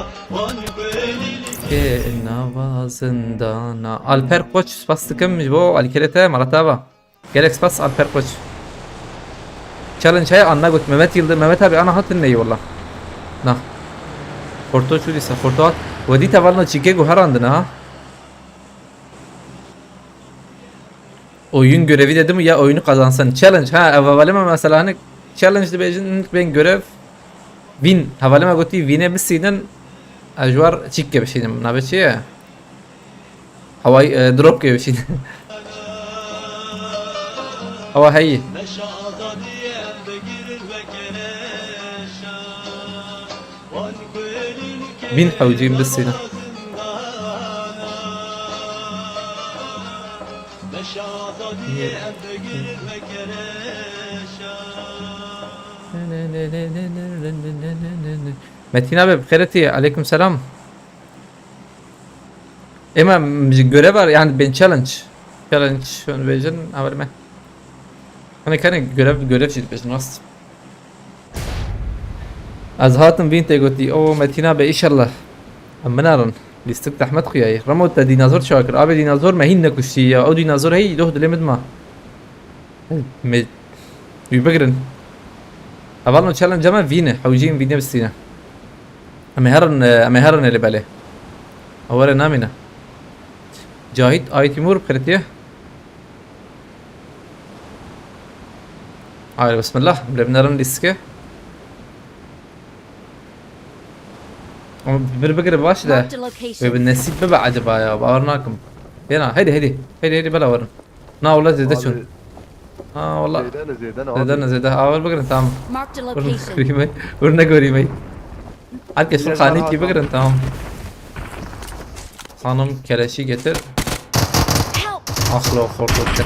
Ke navazindana. Alper Koç, spas dikim ji bo alîkirê te, mala te ava. Gelek spas Alper Koç. Challenge heye, an nagot Mehmet Yıldırım, Mehmet abi ana hatin neyi valla. Na. Porto çû dîsa, Porto hat. Wedî te valna çîkê guherandine ha. Oyun görevi dedim ya, oyunu kazansın. Challenge ha, ev hevalê me mesela hani challenge dibêjin, bên görev. Win, hevalê me gotî wînê bisînin, ez ji war çîkê bişînim. Navê çi ye? Hawayî, e, dropkê bişînin. Hewa heyî. Win hewcîn bisînin. Metin abi, bi xêr hatî. Aleyküm selam. Ema ji görev var, yani ben challenge. Challenge, şunu bêjin, haber me. Hani kane görev, görev jî dibêjin, rast. Ez hatim vîn tê gotî. O Metin abi, inşallah. Em binarin. Lîstik zehmet xuyayî. Remo te dînazor çawa kir? Abê dînazor me hîn nekuştî ya. Ew dînazor hey doh dilê min ma. Me wî bigirin. Hevalno challenge me vîne. Hewcîn vîne bistîne. Em ê herin, em ê herin ê li belê. Ew were namîne. Cahit Aytimur bi xêretiye. Hayır, bismillah. Bile binerin lîstike. Ama bir bigire baş da. Marked a location. Ve bir nesip be acaba ya. Bawer nakim. Yena, hadi, hadi. Hadi, hadi, bela varın. Na, wala zêde Abi, çûn. Ha, wala. Zêde ne, zêde ne, Zêde abi? Ne, zêde. Awer bigirin, tamam. Marked a Vurun location. Göreyim. Vurun ne göreyim. Herkes Yine bir kanı daha iki tamam. Bigirin, tamam. Hanım keleşi getir. Help! Ahlo, korkuttu.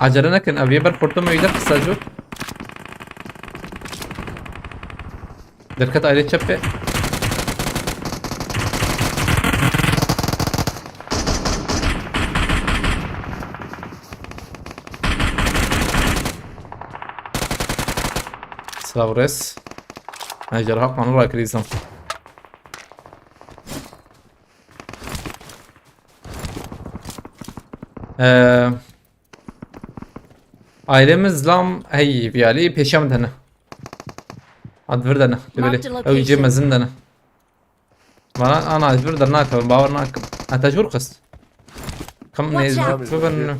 Acele nekin, ev yê ber xortûma wî de qisa cû. Derket ayrê çepê. Silav res. Ay, cerha qanû rakirîzim. Ee, Ailemiz lam hey viyalî pêşe min dene. Ad vir dene. Marked a location. Ew cê mezin dene. Bana ana ez vir dernakevim, bawer nakim. Heta jor xist. Kam ne Watch out. Bibin.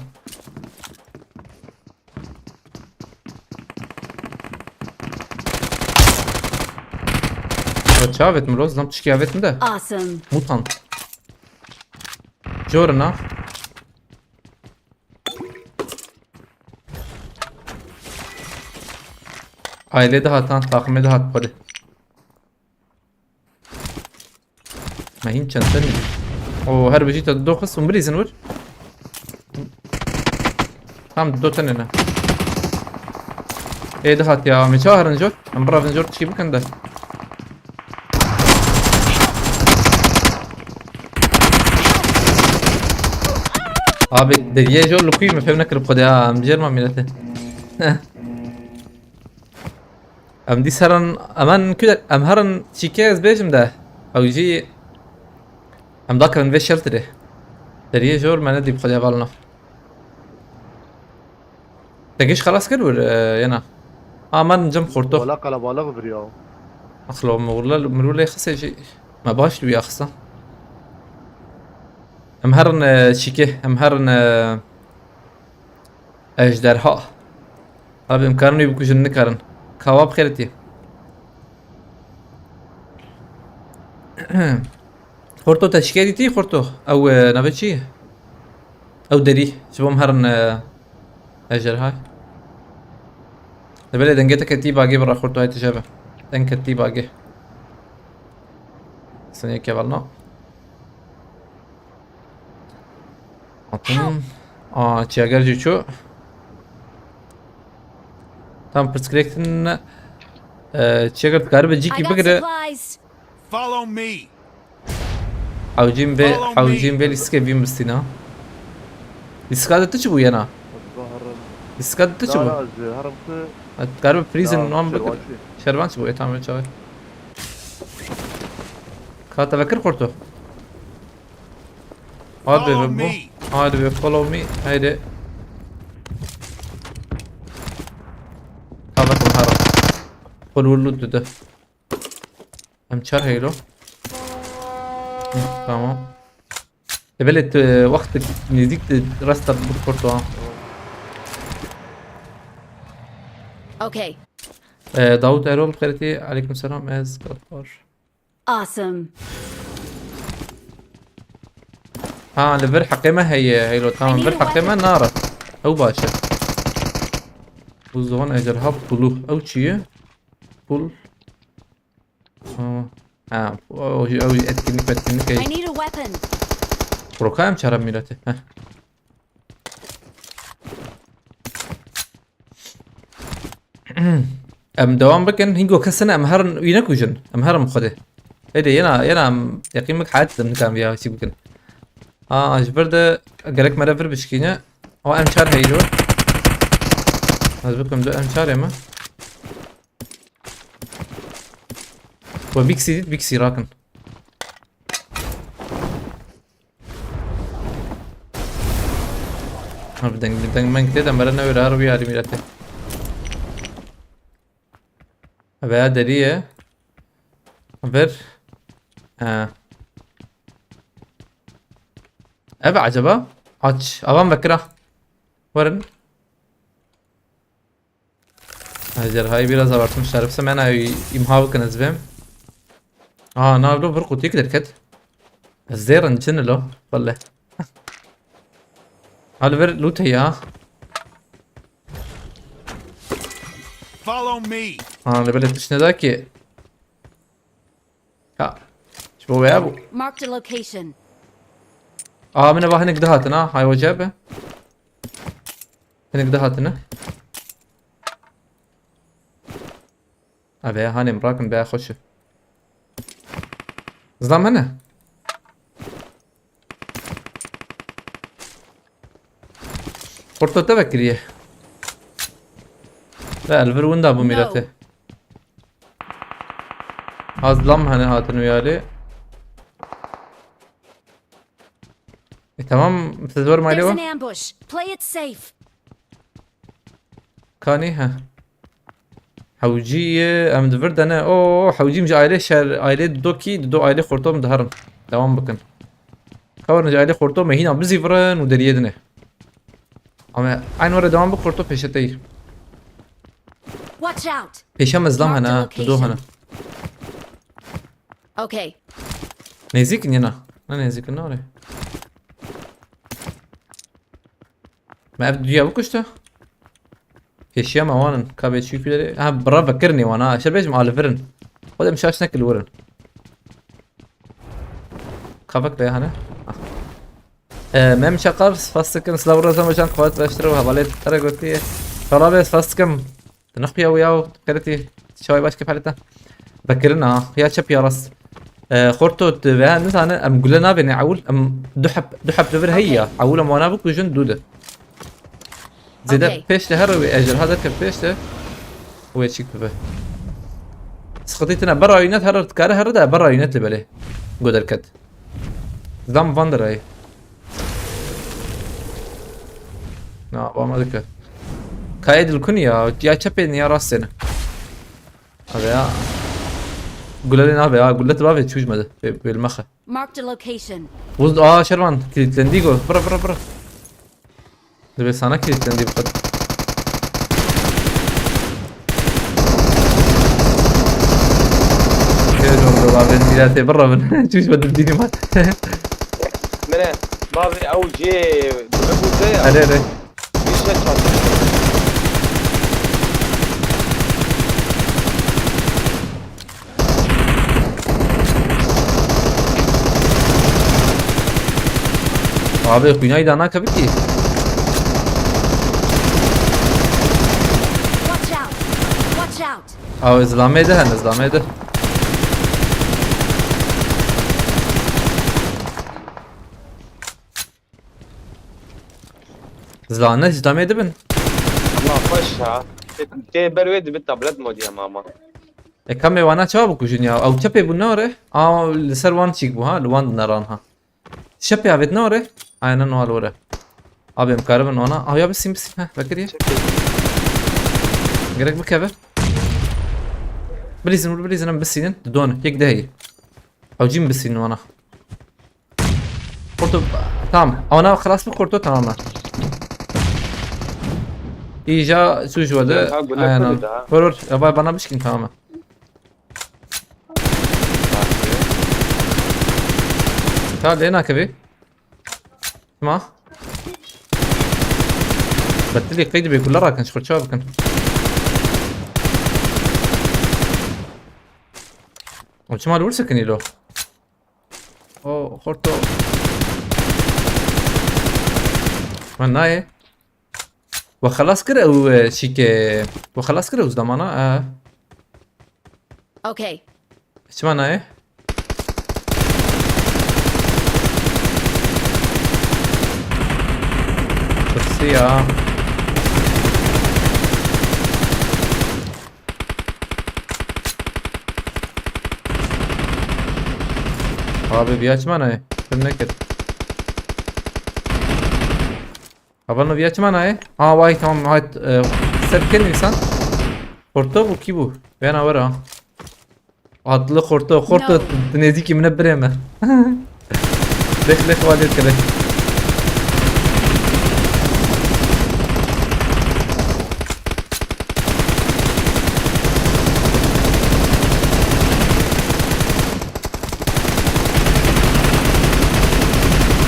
Çavet mi roz? Zam tişkî avet mi de? Awesome. Mutant. Jorna. Aile de hatan, takımı da hat poli. Ma hîn çend tenî? O her bijî te du xist û mirîzin wir. Tam du tenê ne. Ê dihat ya, me çawa herin jor? Em biravin jor tişkî bikin de. Abi, deriyê jor li kuyê me fêm nekirib xwedê ha, em jêr ma mînete. Em dî seran, emen kudek, em herin çîkê ez bêjim de. Ew jî em dakevin vê shelterê. Deriyê jor me nedî bi xwedê hevalno. Te giş xelas kir wir, e, yena. Aman cem xorto. Wala kalabalix bir ya. Axlo mirûle, mirûlê xisê jî me baş li wî axisa. Em herin, e, çîkê, em herin, e, ejderha. Abi em karin wî bikujin nikarin. Kawa bi xêretî. Xorto te çîkê dîtî xorto? Ew, e, navê çi ye? Ew derî. Ji bo em herin, e, ejderha. Li belê dengê te ketî bagê bira xorto, hay tije be. Deng ketî bagê. Senê kevalna. Atın. Aa, çiyager jî çû. Tam pirsgirêk din, e, çiyager dikaribe cîkî bigire. I got supplies. Follow me. Hewcîn vê, Follow me. Hewcîn vê lîstikê vîn bistîna. Lîstika de tu çi bû yena? Lîstika de tu çi bû? Na, na, ez herim tu. Ha, tu karibe prison wan bikir. Şervan çi bû? Ê, tamam, çawa. Ka te vekir xorto. Hadi be bu. Follow me. Hadi be, follow me. Haydi. Ka vekim herim. Kul vur loot dedi. Em çar heylo. Hı, tamam. E, belê tu, e, wextek nêzîk de resta bi xorto ha. Okay. E, Davut Erol xêretî, aleyküm selam, ez Gaffar. Awesome. Ha, li vir heqê me heye, heylo, tamam, vir heqê me nare. Ew baş e. Bu zaman ejderha pulu. Ew çi ye? Pul. Ha, ha, o, o, o etkinlik, etkinlik. I need a weapon. Proka em çara mîrete. Heh. Em devam bikin. Hingo kesine em herin wî nekujin. Em herin xwedê. Hede yena, yena em yaqîn bik hayat dem nikan viya çi bikin. Ha, ji vir de gerek mere vir bişkîne. O M çar heyî. Ez bikim du M çar ê me. We bîksî dît, bîksî rakin. Ha, bi deng, bi deng meng tê de mere newêre her wî alî mîretê. Veya derî ye. Vir. He. Ev acaba? Aç. Avan vekira. Werin. Ejderhayı biraz abartmışlar. Yoksa ben ay imha bakın ezbem. Aa, navlo bir kutuyu derket. Zêrin çin lo. Vallahi. Hal ver loot ya. Follow me. Ha, ne böyle tişne da ki. Ha. Şu bu veya bu. Marked a location. Aa, mine bak, hinek daha hatına. Hay hoca be. Hinek daha hatına. Abi ya, hani bırakın be, hoşu. Zlam hani? Xorto te vekiriye. Ve elvir winda bu No. Mîrete. Az lam hene hatin uyarı. E, tamam, siz var mı There's acaba? An ambush. Play it safe. Kanî he. Hewcî ye, em di vir de ne. O, hewcîm ji ailê şer, ailê Didokî, Dido ailê Xorto em diherin. Devam bikin. Ka werin ji ailê Xorto me hîna bizîvirin û deriyê dine. Ama aynı were devam bi Xorto pêşe te yî. Watch out! Pêşe me zlam Marked hene, ha, Dido location. Hene. Okay. Nêzîk in yena. Ne nêzîk in, ne orê. Me ev duya bikuşte. Pêşiya me wan in. Ka bê çî kulerê. Ha, bira vekirinê wan ha. Şer bêjim alivirin. Xwedê min şaş nekil wirin. Kavak be hane. Ah. Ee, Mem Çakar, spas dikim. Silav Razan Hocam, Kuvat Baştırı ve Havalet Karagotiye. Kala be, spas dikim. Nexuya wiya, qeretî. Çaway baş kefaleta. Vekirin ha. Ya çep ya rast. Ee, Xorto, tu ve nizane, em gule navêne ewil, em du heb, du heb li vir heye ya. Okay. Ewil em wana bikujin, du de. Zêde Okay. Pêş de her wê ejderha derke pêş de. Wê çîk bibe. Sıkıntı tine bera yönet her dikare her de bera yönet li belê. Go derket. Zam van derayê. Na, bama dike. Kayê dilkun ya, ya çepê ne ya rastê ne. Abi ya. Gulelê nabe ya, gullet bavê çûj me de. Bê-, bêlmexe. Marked a location. Buz, aa, Şervan, kilitlendi go. Bıra, bıra, bıra. Dibe sana kilitlendi bu kadar. Gel oğlum, abi, ben bir daha bıra ben. Çüş, ben de değilim. Mene, bazı avucı, bu ne bu ya? Hadi, hadi. Bir şey çaldı. Abi, xwînayî da nakeve kî. Watch out! Watch out! Abi, zilamê de hene, zilamê de. Zilane, zilamê de bin. Ama xweş ha. Tê, tê ber wê dibi tablet modî hema ama. E, ka mêwana çawa bikujin ya? Ew çepê bû ne ore? A, li ser wan çîk bû ha, li wan dineran ha. Şepê avêt ne ore? Aynen o hal ore. Abi em karibin wana. Aw ya bisîn, bisîn. Heh, vekiriye. Gerek bikeve. Bilîzin, bilîzin em bisînin. Didon. Yek de heyî. Ew cîm bisînin wana. Kurtu, tamam. Ona xelas bi kurtu, tamam mı? İyice suç vardı. Ya, ha, gülak aynen. Vur, vur. Ya, ba-, bana bişkin, tamam mı? Tamam, lê nakevî. Ma. Betilî qeyd bê, kula rakin, ji xwe çawa bikin? O çima li wir sekinî lo? O, xorto. Man nayê. We xelas kir ew, e, şîke. We xelas kir ew zdamana, e. Okey. Çima nayê? Bitti ya. Abi bir açma ne? Ben ne kir? Abano bir açma ne? Aa, vay, tamam, hay, e, ser ken insan. Orta bu ki bu. Ben avara. Atlı xorto, xorto. No. Tu nêzîkî min e, birê me. Lêx, lêx, wa lêx kire.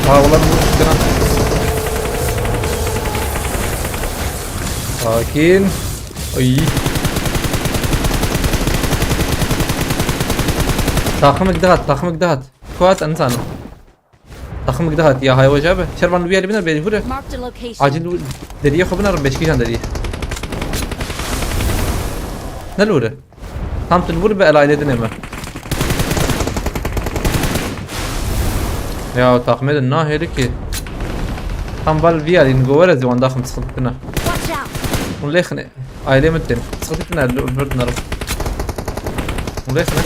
Ha, ulan bu kira. Sakin. Ay. Taximik dihat, taximik dihat. Kuat insan. Taximik dihat ya, hay weca be. Şervan bir yeri biner beni vure. Marked a location. Acil bu deriye xo biner beşkijan deriye. Ne lure? Tam tu vur be el aile dineme. Ya taxmê de nahêli ki. Tam val viyalî, govere ziwan daxim sıkıntına. Watch out! Hûn lêxine. Ailê min tên. Sıkıntına vurdunarım. Hûn lêxine.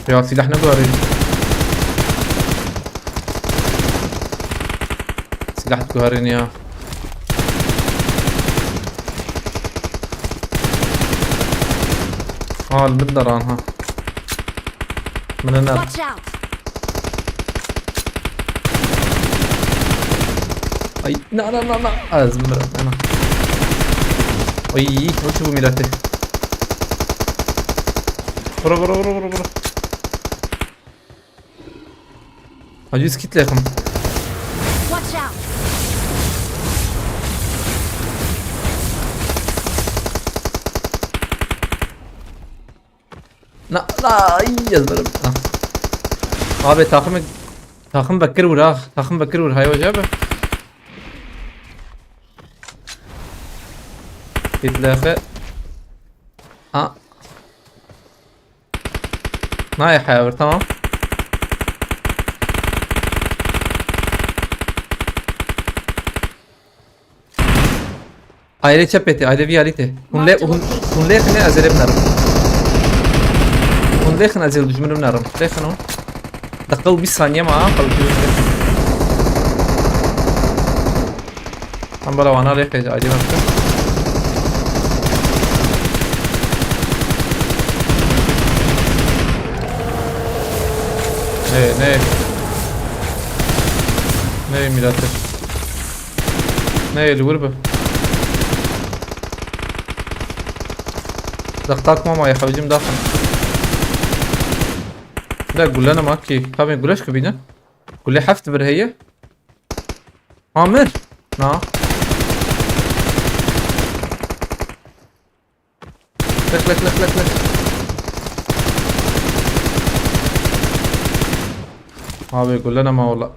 Ya silah ne kadar iyi. Silah guherîn ya. Aa, li min deran ha. Min ne? Watch out! Ay, na, na, na, na. Ez mirim, ana. Ay, o çi bu milletê? Vura, vura, vura, vura, vura. Hacı, yüz kitle yakın. Watch out! Na, na, ay, ezberim. Ah. Abi, takım, takım Bekir vur ha. Takım Bekir vur. Hay hoca abi. Kitle yakın. Ha. Nayê heya vir, tamam. Ayrê çepê tê, ayrê vî alî tê. Hûn lê, hûn, hûn lê xine, ez ê lê binerim. Hûn lê xine, ez ê li dijmin binerim. Lê xine hûn. Deqiqa û bîst saniye ma, ha, xelkî. Em bela wana rê qêc, aydê me bikin. Nê, nê. Nê, mîratê. Nê, li wir bi. Deqtak mama ya, xewcim daxin. La gule nema ki. Tabii gule şkibîne. Gule heft bir heye. Amir. Na. Lek, lek, lek, lek, lek. Abi, gule nema wala.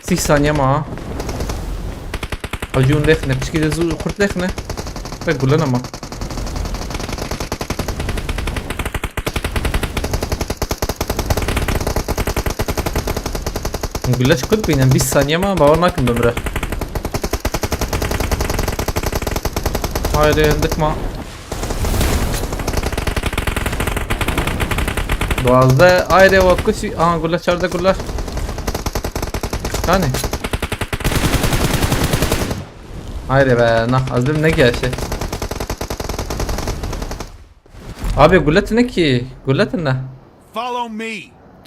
Sîh saniye ma. Acun lexne, pişkî de zû kurt lexne. Ve gule nema. Gule ji kut bînin, bîst saniye ma, bawer nakim bimre. Haydi, hindik ma. Duwazdeh, haydi, wa kuşî. Aha, gule, çardeh gule. Yani. Haydi be, nah, azim ne ki şey. Abi, gule tine ki, gule tine. Follow me.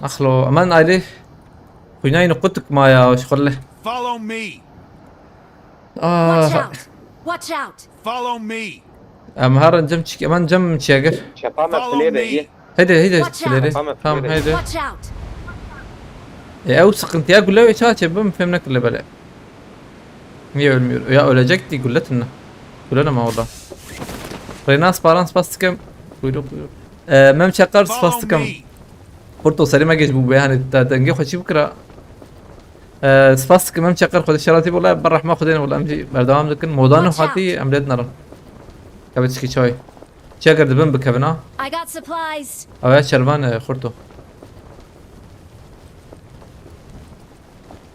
Axlo, aman aile. Xwînayî qutik ma ya, şixulle. Follow me. Aa. Watch out! Watch out! Follow me. Em herin cem çik, aman cem çiye gir. Çepa me Follow pilê me. Heydi, heydi, Watch out. Pileri. Tamam, tamam, pileri. Heydi. Watch out! E, ew sıkıntıya gule ve çaçe, ben fem nekirle bele. Niye ölmüyor? Ya ölecekti, gule tine. Gule ne ma orada? Reyna, sparan, spas dikim. Buyurun, buyurun. E, Mem Çakar, spas dikim. Follow me. Porto, serê me geç bû be, hani, te dengê xwe çî bikira? Ee, spas dikim, em çeqer xwe şeratî, wala ber rehma Xwedê ne, wala em jî berdewam dikin. Modan Watch hatî, out. Em lê dinarin. Kevçikî çay. Çeker dibin bikevin ha. I got supplies. Ew ya Şervan, e, Xurto.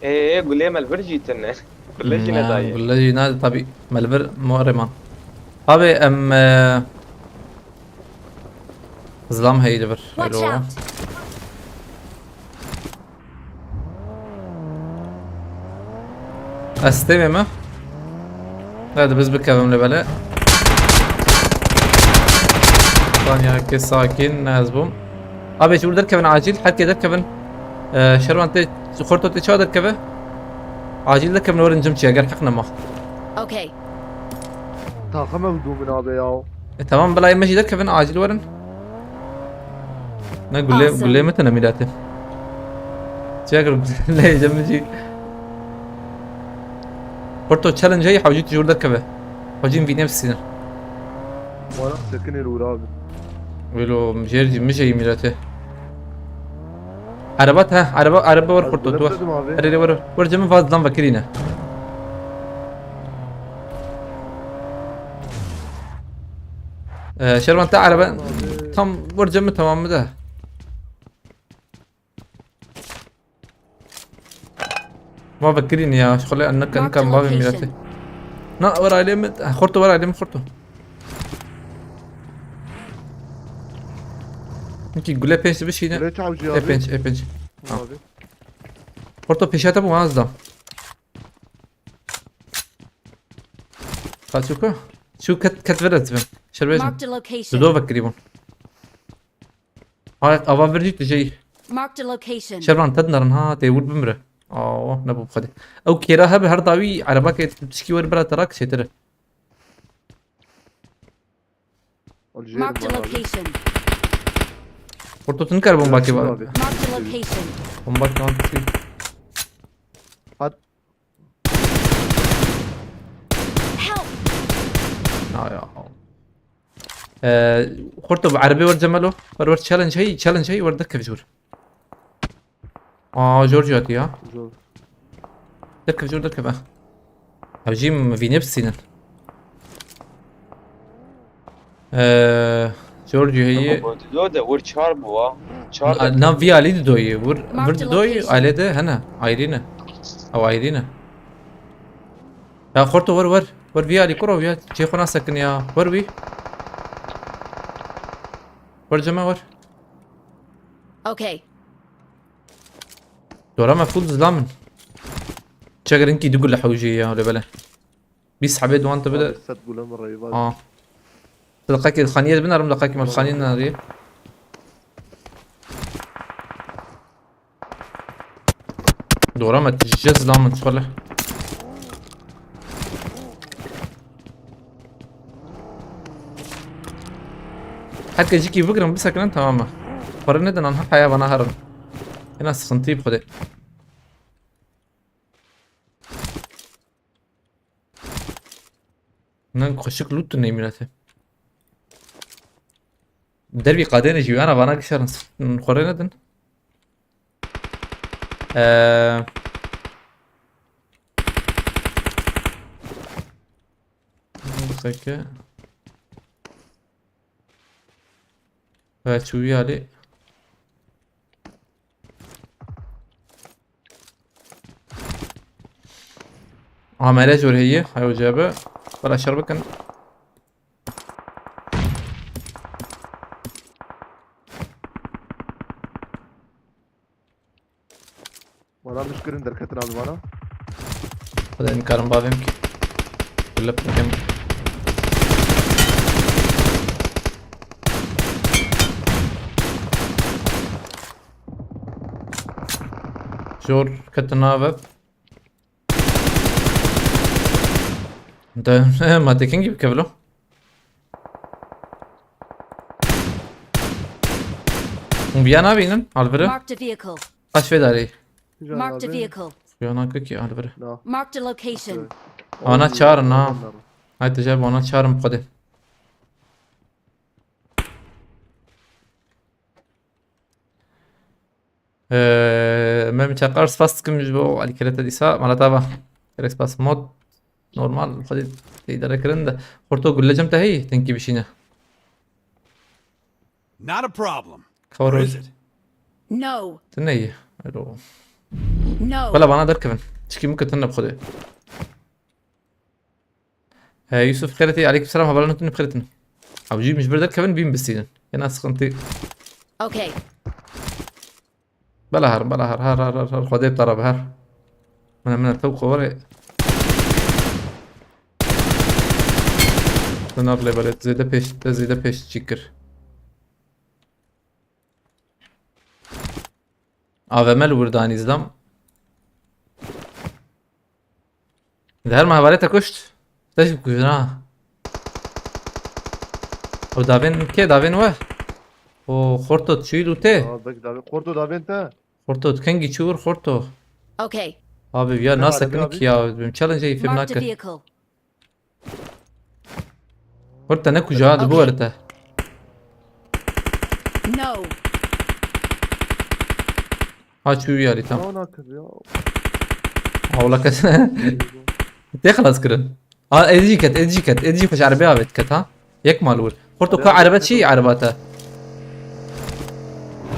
Ê, ê, gulê me li vir jî tune. Gule jî Hmm, nedayê. Gule jî ne, tabii. Me li vir muharrem an. Abi, em, e, zlam heyî li vir. Watch Hello. Out. Ez têmê me. Hadi biz bikevim li bele. Saniye ki sakin, ne ez bûm. Abi, ji wir derkevin acil, herkê derkevin. Ee, Şervan tê, Xorto tê çawa derkeve? Acil derkevin, werin cim çi, eger heq nema. Okay. Taxim ew dû min abe ya. E, tamam, bila me jî derkevin, acil werin. Ne gule, Awesome. Gule mi tene mîratê. Çeker gule cem jî. Porto challenge heyî, hewcî tu jor derkeve. Hewcî vînê bisînin. Wala sekinê li wir abi. Welo jêr jî, mi jeyî mîratê. Araba te, araba, araba wer Porto tu. Erê, erê, wer, wer cem vaz lan vekirîne. Ee, Şervan te araba tam wer cem tamam mı da? Ma vekirîne ya, şixulê en nekin kan bavê mîratê. Na, wer ailê mi, Xorto wer ailê mi Xorto. Ki gule pênc bişîne. Gule çaw jî E abi. Pênc, E pênc. Ha. Abi. Porto pêşiya te bû, az da. Kaçuka? Şu ket, ket vere tibim. Şerbejim. Marked a location. Dudo vekirî bûn. Ay, ava vir jî tu jey. Marked a location. Şervan, te dinarin ha, tê wir bimire. Aa, ne bu xwedê. Ew kêra hebe her dawî, erebakê tişkî wer bira te rak çêtir e. Marked a location. Porto, tu nikare bombakê va. Marked a location. Bombakê van tişkî. Hat. Help! Na ya. Ee, Xorto, bi erebê wer cemelo. Wer wer challenge hey, challenge hey, wer derkev jor. Aa, jor jî hatiye. Jor. Derkev jor derkev, eh. Ev jî vînê bisînin. Ee, jor jî heye. Ama Dido de wir çar bû wa. Çar de. Na, na vî alî Didoyê. Wir, wir Didoyê alê de hene. Ayrî ne. Ew ayrî ne. Ya Xorto wer wer. Wer vî alî kuro ya. Çê xwe nasekin ya. Wer wî. Wer cema wer. Okay. Dora me full zila min. Çekirin ki du gule hewjê ya, öyle böyle. Bîst hebê duwan te bide. Abi, sed gule mi reyva. Aa. Deqekê xaniyê dibin, erim deqekê me xaniyê nerî. Dora me tije zila min, çole. Herkes jikî bigirin, bisekinin, tamam mı? Xwere nedin, anha haya bana herin. Ena sıkıntı bi xwedê. Nan koşuk loot ne mîratê. Dervî qadêne jî, ana vana gişerin, xwere nedin. Eee. Seke. Ve çuviye alî. Amele zor heye, hay hoca be. Bala şer bakın. Bana mişkirin derketin abi bana. Hadi nikarim bavim ki. Kulüp kim? Zor ketin abi. De, ma tekin gibi kevlo. Hûn viya nabînin, alvire. Marked a vehicle. Kaç fê darî? Marked a vehicle. Viya nake ki alvire. No. Marked a location. Ana çağırın ha. Hay tecrübe, ana çağırın bu kadar. Ee, Demê min çeqar spas dikim ji bo alîkirete dîsa. Mala te ava. Gerek spas mod. Normal. Xwedî tê îdare kirin de. Xorto gulle cem te heyî. Tenkî bişîne. Not a problem. Cover. Where is it? No. Tu neyî. Alo. No. Wela bana derkevin. Çikî min ketin ne bi Xwedê. He, Yusuf Xêretî, aleyküm selam, hevalên tune bi xêr tune. Abi, jî min ji vir derkevin, bîn bistînin. Yena sıkıntı. Okay. Bela her, bela her, her, her, her, her, Xwedê bi te re be, her. Mine, mine, tew xwe were. Dinar lê belê, zêde pêş, te zêde pêş çî kir. A V M li wir danî zidam. Di her me hevalê te kuşt. Te jî bikujin ha. O davên kê, davên we? O Xorto çûyî û tê. Aa, bek davên, Xorto davên te. Xorto tu kengî çû wir Xorto. Okay. Abi ya, ne nas araba ekin abi? Ki ya, benim challenge-ê fêm Marked a nakir. Vehicle. Xorto ne kuja, di bu Okay. Were te. No. Ha, çû yarî tam. Ne nakir ya? Hawla kes. Tê xelas kirin. A, êdî jî ket, êdî jî ket, êdî jî xweş erbe avêt ket ha. Yek mal wir. Xorto ka erbe çî, erba te.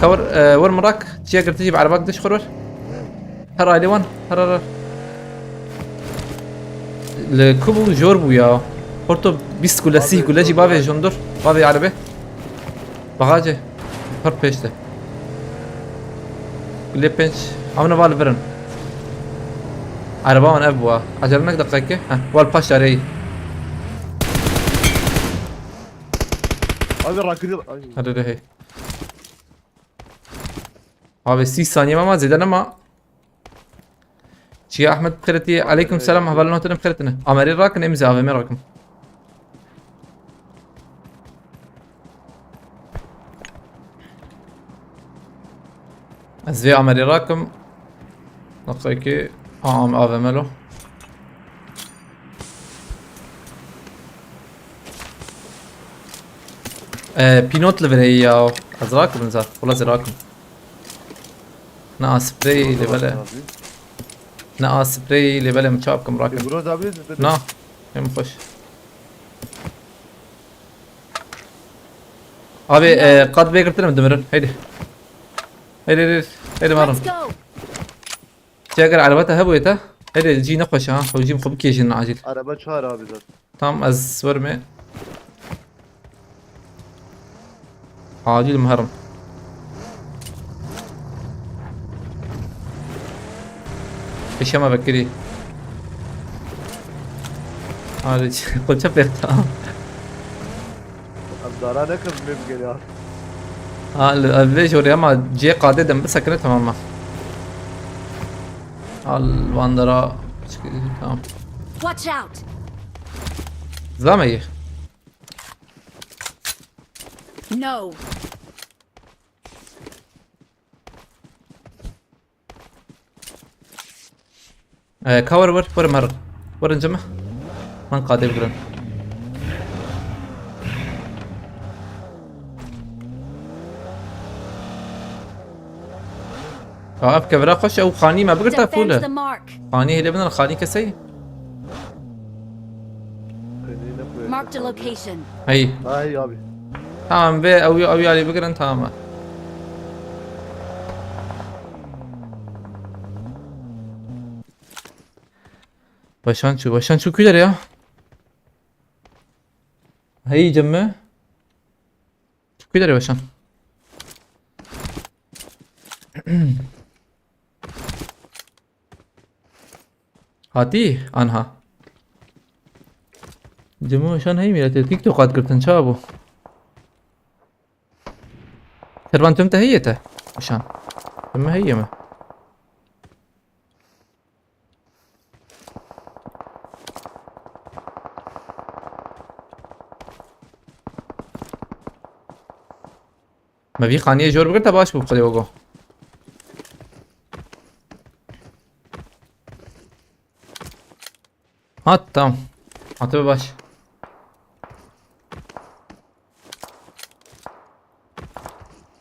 Ka wir, e, wir mirak, çiya girtî jî bi erba gidiş xur wir. Her aile wan, her, her, her. Li ku bû, jor bû ya. Xorto bîst gule, sîh gule jî bavê jondur, bavê erbe. Baxace. Pir pêş de. Gulê pênc. Amine val virin. Araba wan ev bû ha. Acele nek deqekê. Heh, wal paş dareyî. Abi rakırıyor. Ay. Hadi de hey. Abi sî saniye ama zêde nema. Çiya Ahmet bi xêretî. Aleyküm selam, hevalên hatine bi xêretine. Amerî rakin, em zî A V M rakim. Ez vê Amerî rakim. Nokta iki. A, A V M lo. Ee, pînot li vir heye ya. Ez rakim za. Wala ez rakim. Na sprey lê bele. Na sprey lê bele, min çap kim rakim. Groza abi. Na. Em xweş. Abi, e, qat bê girtin em dimirin. Heydi. Heydi, heydi. Heydi marim. Let's go. Çi eger araba te hebûye te? Heydi, cî nexweş ha. Ew cî xwe bikêjin acil. Araba çar abi zaten. Tam ez wermê. Acil mi herim. Eşema vekirî. Hadi, kulça pek tamam. Em dara nekin mem geliyor. Al, al vê jorê ama cê qadê dem bisekine tamam mı? Al vandara. Tamam. Watch out. Zame ye. No. Ee, ka wer wer, wer mer. Wer ince mi? Man qadê bigirin. Aa, ev kevra xweş e, ew xanî me bigirta fûl e. Defend the mark. Xanî hêlê bidin, xanî kesey. Marked a location. Hey. Ay abi. Tamam, ve ew, ew yarî bigirin, tamam. Başan çû, başan çû kuler ya. Hey cemme. Kuler başan. Hatî anha. Cemo şan hey miletê TikTok at girtin, çawa bû? Servan tim te heye te? Şan. Tim me heye me. Me vî xaniyê jor bigirte baş bû, xwedê wego. Hat, tamam. Hatibe baş.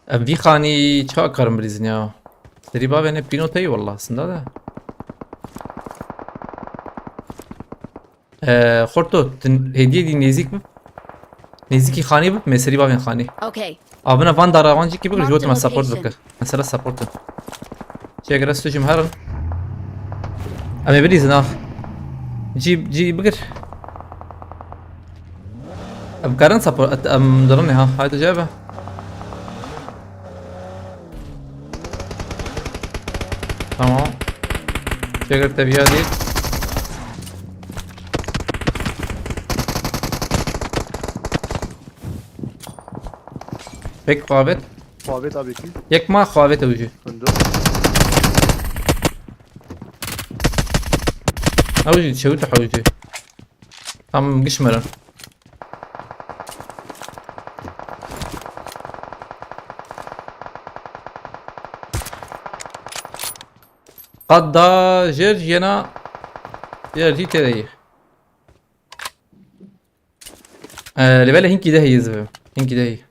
Em vî xanî çawa karin birîzin ya? Serî bavê ne pînoteyî wallah aslında da. Ee, Xorto, tu hêdiyê dî nêzîk bib. Nêzîkî xanî bib, me serî bavên xanî. Okay. Avina van dara van jî kî bigir, ji bo te me support bike. Mesela support in. Çek rest tu jim herin. Em ê bilîzin ah. Cî, cî bigir. Em karin support, em dirin ha. Haydi cebe. Tamam. Çek teviya değil. Pek xwavêt. Xwavêt abi ki. Yek ma xwavêt ew jî. Hundu. Ew jî çewit ew jî. Tam giş mirin. Qat da jêr jiyena jêr jî tê de yî. Ee, lê belê hinkî de heyî zive. Hinkî de heyî.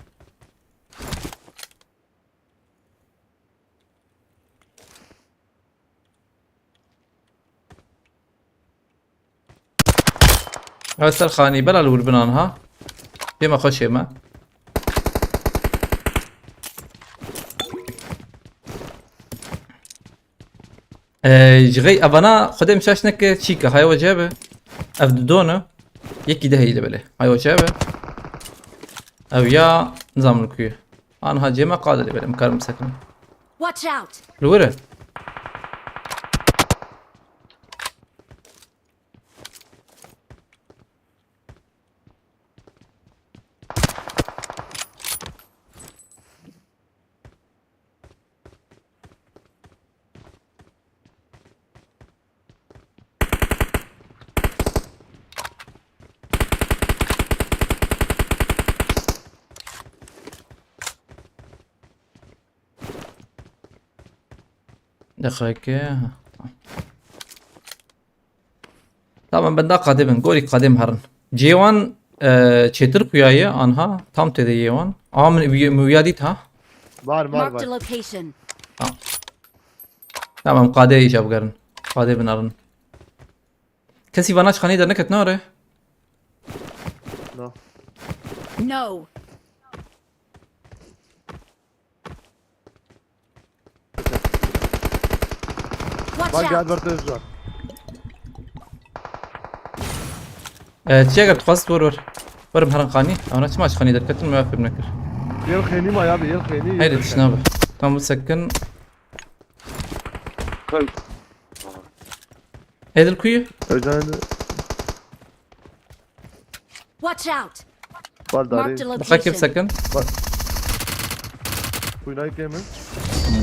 Ev ser xanî bela li wir binan ha. Pê me xweşê me. Ee, ji xey evana Xwedê min şaş neke çîke, haya we cebe. Ev didone. Yekî de heyî li belê. Haya we cebe. Ev ya nizam li ku ye. Anha cê me qade li belê, em karin bisekinim. Watch out! Li wir e. Deqeke. Tamam, benda qadê bin. Gorî qadê min herin. Cê wan, e, çêtir xuya ye, anha. Tam tê de yê wan. Ama min, min wiya dît ha. Var, var, Marked a var. Location. Tamam. Tamam, qadê îca bigerin. Qadê bin herin. Kesî vana çi xanî derneket nare? No. No. Watch Bak, gel out! Ber te zor. Ee, çiye gert xwest, wor wor. Werim herin xanî. Ana çima çi xanî derketin, me fêm nekir. Yel xênî ma ya bi, yel xênî. Haydi dişna bi. Tam bu sekin. Kal. Hêdil kuyu? Özen. Watch out! Bal darê. Marked a location. Bixekir sekin. Bak. Kuynay kê min.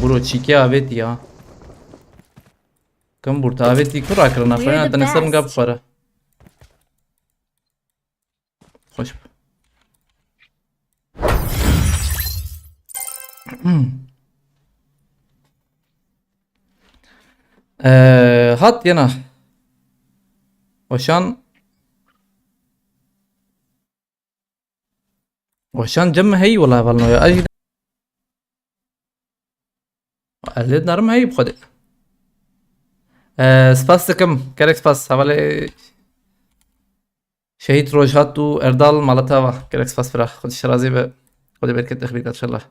Bro, çîkê avêtî ya. Kim bûr te avêtî, ku rakirina xwe, ya te neserin gap xwara. Xweş bi. Ee, hat yena. Weşan. Weşan cem heyî wela hevalno ya. Ez jî Elê narim heyî bi xwedê. Ee, spas dikim. Gerek spas. Hevalê Şehîd Rojhat û Erdal mala te ava. Gerek spas bira. Xwedî şirazî be. Xwedê bereket ixbî kat inşallah.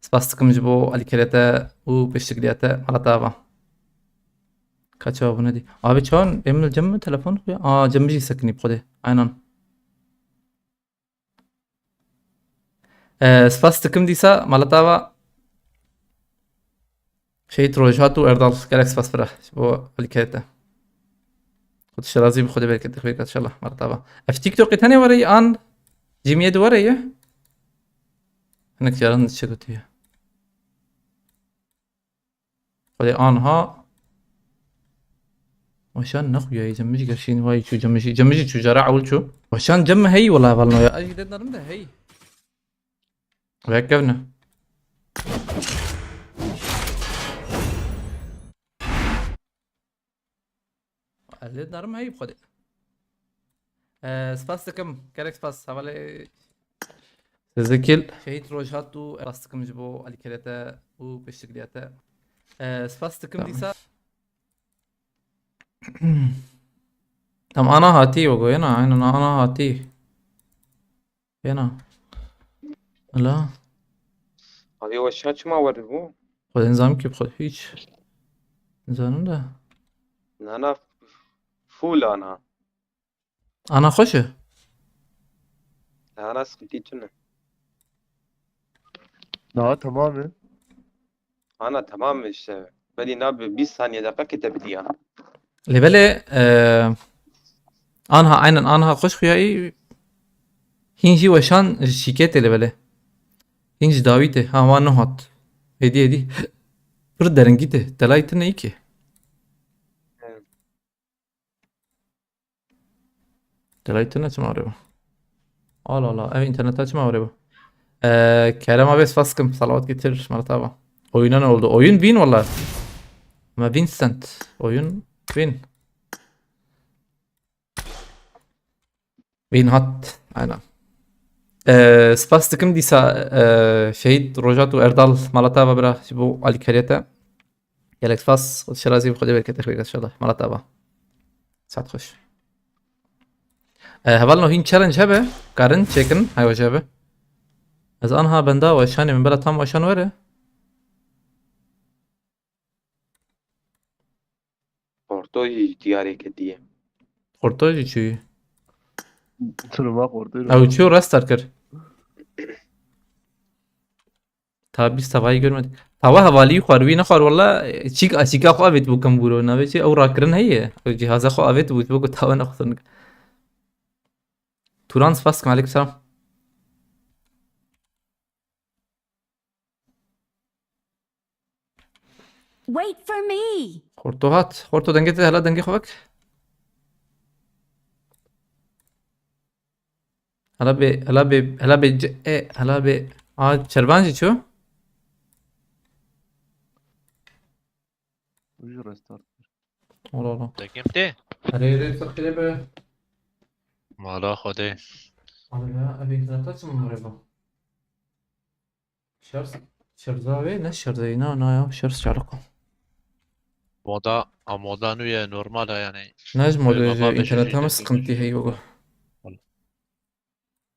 Spas dikim ji bo alîkariya te û pêştekiriya te mala te ava. Ka çawa bûne dî. Abi çawan ê min li cem min telefon xuya. Aa, cem min jî sekinî bi xwedê. Aynen. Ee, spas dikim dîsa mala te ava. Şehîd Rojhat û Erdal, gelek spas bira ji bo alîkariya te. Xwedî şirazî bi xwedê bereket ixbî kat inşallah mala te ava. Ev TikTokê tenê were ye an cîmiyê de were ye? Hinek caran diçe gotiye. Xwedê anha. Weşan nexuyayî cem min jî gerşîn wayî çû cem min jî. Cem min jî çû cara ewil çû. Weşan cem min heyî wela hevalno ya. Ez jî dê narim de heyî. Vekevne. Ez lê narim heyî bi xwedê. Ee, spas dikim. Gerek spas. Hevalê Sezekil. Şehîd Rojhat û spas dikim ji bo alîkariya te û pêştekiriya te. Ee, spas dikim. Tamam. Dîsa. Tam ana hatî, we goyena, aynen ana hatî. Yena. Ela. Abi, o şan çima werdibû? Xwe nizam ki xwe hiç. Nizanim de. Nana, full ana. Ana xweş e? Ana, sıkıntı tune. Daha tamam mı? Ana, tamam işte. Belî nabe bîst saniye, deqa ki te bidiya. Lê belê, e, anha, aynen anha xweş xuyayî. Hîn jî weşan şîketê lê belê. Hîn ji dawî tê. Ha, wan nehat. Hêdî hêdî. Pir deringî tê. Telayî tune yî ki. Evet. Telayî tune çima were bu? Allah Allah. Ev interneta çima were bu? Ee, Kerem abi, spas kim. Salavat getir. Marat abi. Oyuna ne oldu? Oyun win valla. Ama Vincent. Oyun win. Win hat. Aynen. Ee, spas dikim dîsa, ee, Şehîd Rojat û Erdal Malatava bira ji bo alîkariyete. Gelek spas. Şirazî bi Xwedê berkete xêr inşallah. Malatava. Saet xweş. Ee, hevalno hîn challenge hebe. Karin çêkin. Hay hoca hebe. Ez anha benda weşanê min bela tam weşan were. Porto jî diyarê ketiye. Porto jî çûyî. Turuma Porto. Ew çû restart kir. Ta bîst tavayı görmedik. Tava hevalî xwar wî nexwar walla, çîk açîka xwe avêt bû kim bûro. Navê çi ew rakirin heye. Ew cîhaza xwe avêt bû, bû ku tava nexwestin. Turan spas kim, aleykum selam. Wait for me. Xorto hat. Xorto dengê te, hela dengê xwe vek. Hela bê, hela bê, hela bê, c-, e, hela bê. A, Çervan jî çû? Wî jî restart kir. Ola ola. Dekim tê? Erê, erê, ser xêrê be. Mala Xwedê. Abi ya, ev interneta çi min rê ba? Şers, şerza wê, ne şerza wê, na, na ya, şers çalaka. Moda, a moda nû ye, normal e yani. Ne ji moda Baba jî beşinci interneta me dökülmüş. Sıkıntı heye baba.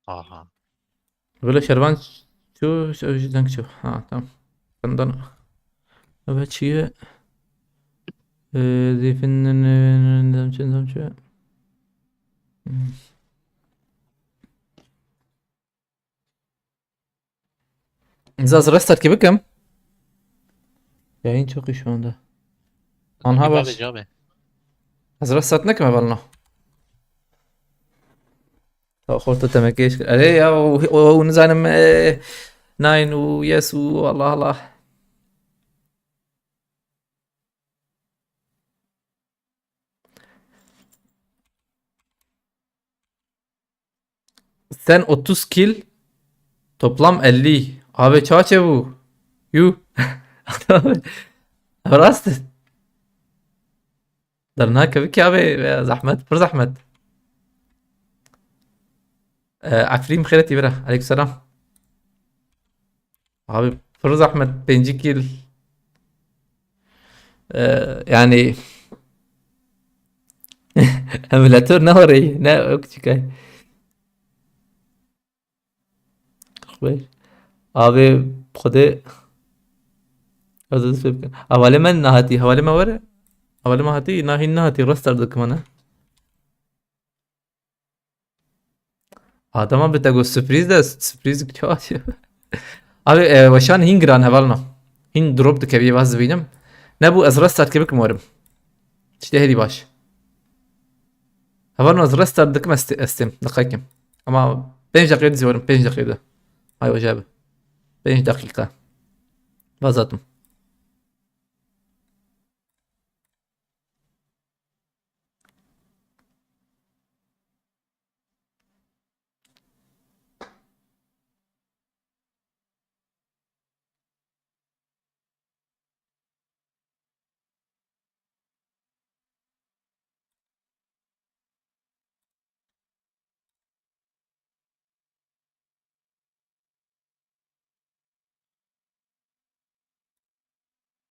Aha. Böyle şervan çu, çu, çu, deng çu. Ha, tamam. Bundan. Evet, çiğ. Ee, zeyfin, nizam çu, nizam çu. Hmm. Ez, ez restart ki bikim. Yayın çok iyi şu anda. Anha baş. Abi, abi. Ez restart nekim evelno. Xorto temekê kir. Erê ya, o, o, o nizanim, e, nine û yes û Allah Allah. Sen otuz kill, toplam elli. Abi çaçe bu. Yu. Rast. Derna kevik abi, zahmet, pir zahmet. Ee, Efrîm xêretî bira. Aleykümselam. Abi pir zahmet, pêncî kîl. Ee, yani emulator ne orayı, ne o küçük ay. Xwê. Abi Xwedê. Ez ez fêm bikim. Hevalê me nehatî, hevalê me were. Hevalê me hatî, na hîn nehatî, restart dikim ana. Adama bi te got sürpriz de, sürpriz çawa diye. Abi, e, weşan hîn giran hevalna. Hîn drop dikevî, vaz dibînim. Ne bu, ez restart ke bikim werim. Tiştê herî baş. Hevalna ez restart dikim, ez tê-, ez têm. Diqekim. Ama pênc deqê dizî werim, pênc deqê de. Hay hoca abi. Pênc deqîqe. Vaz atim.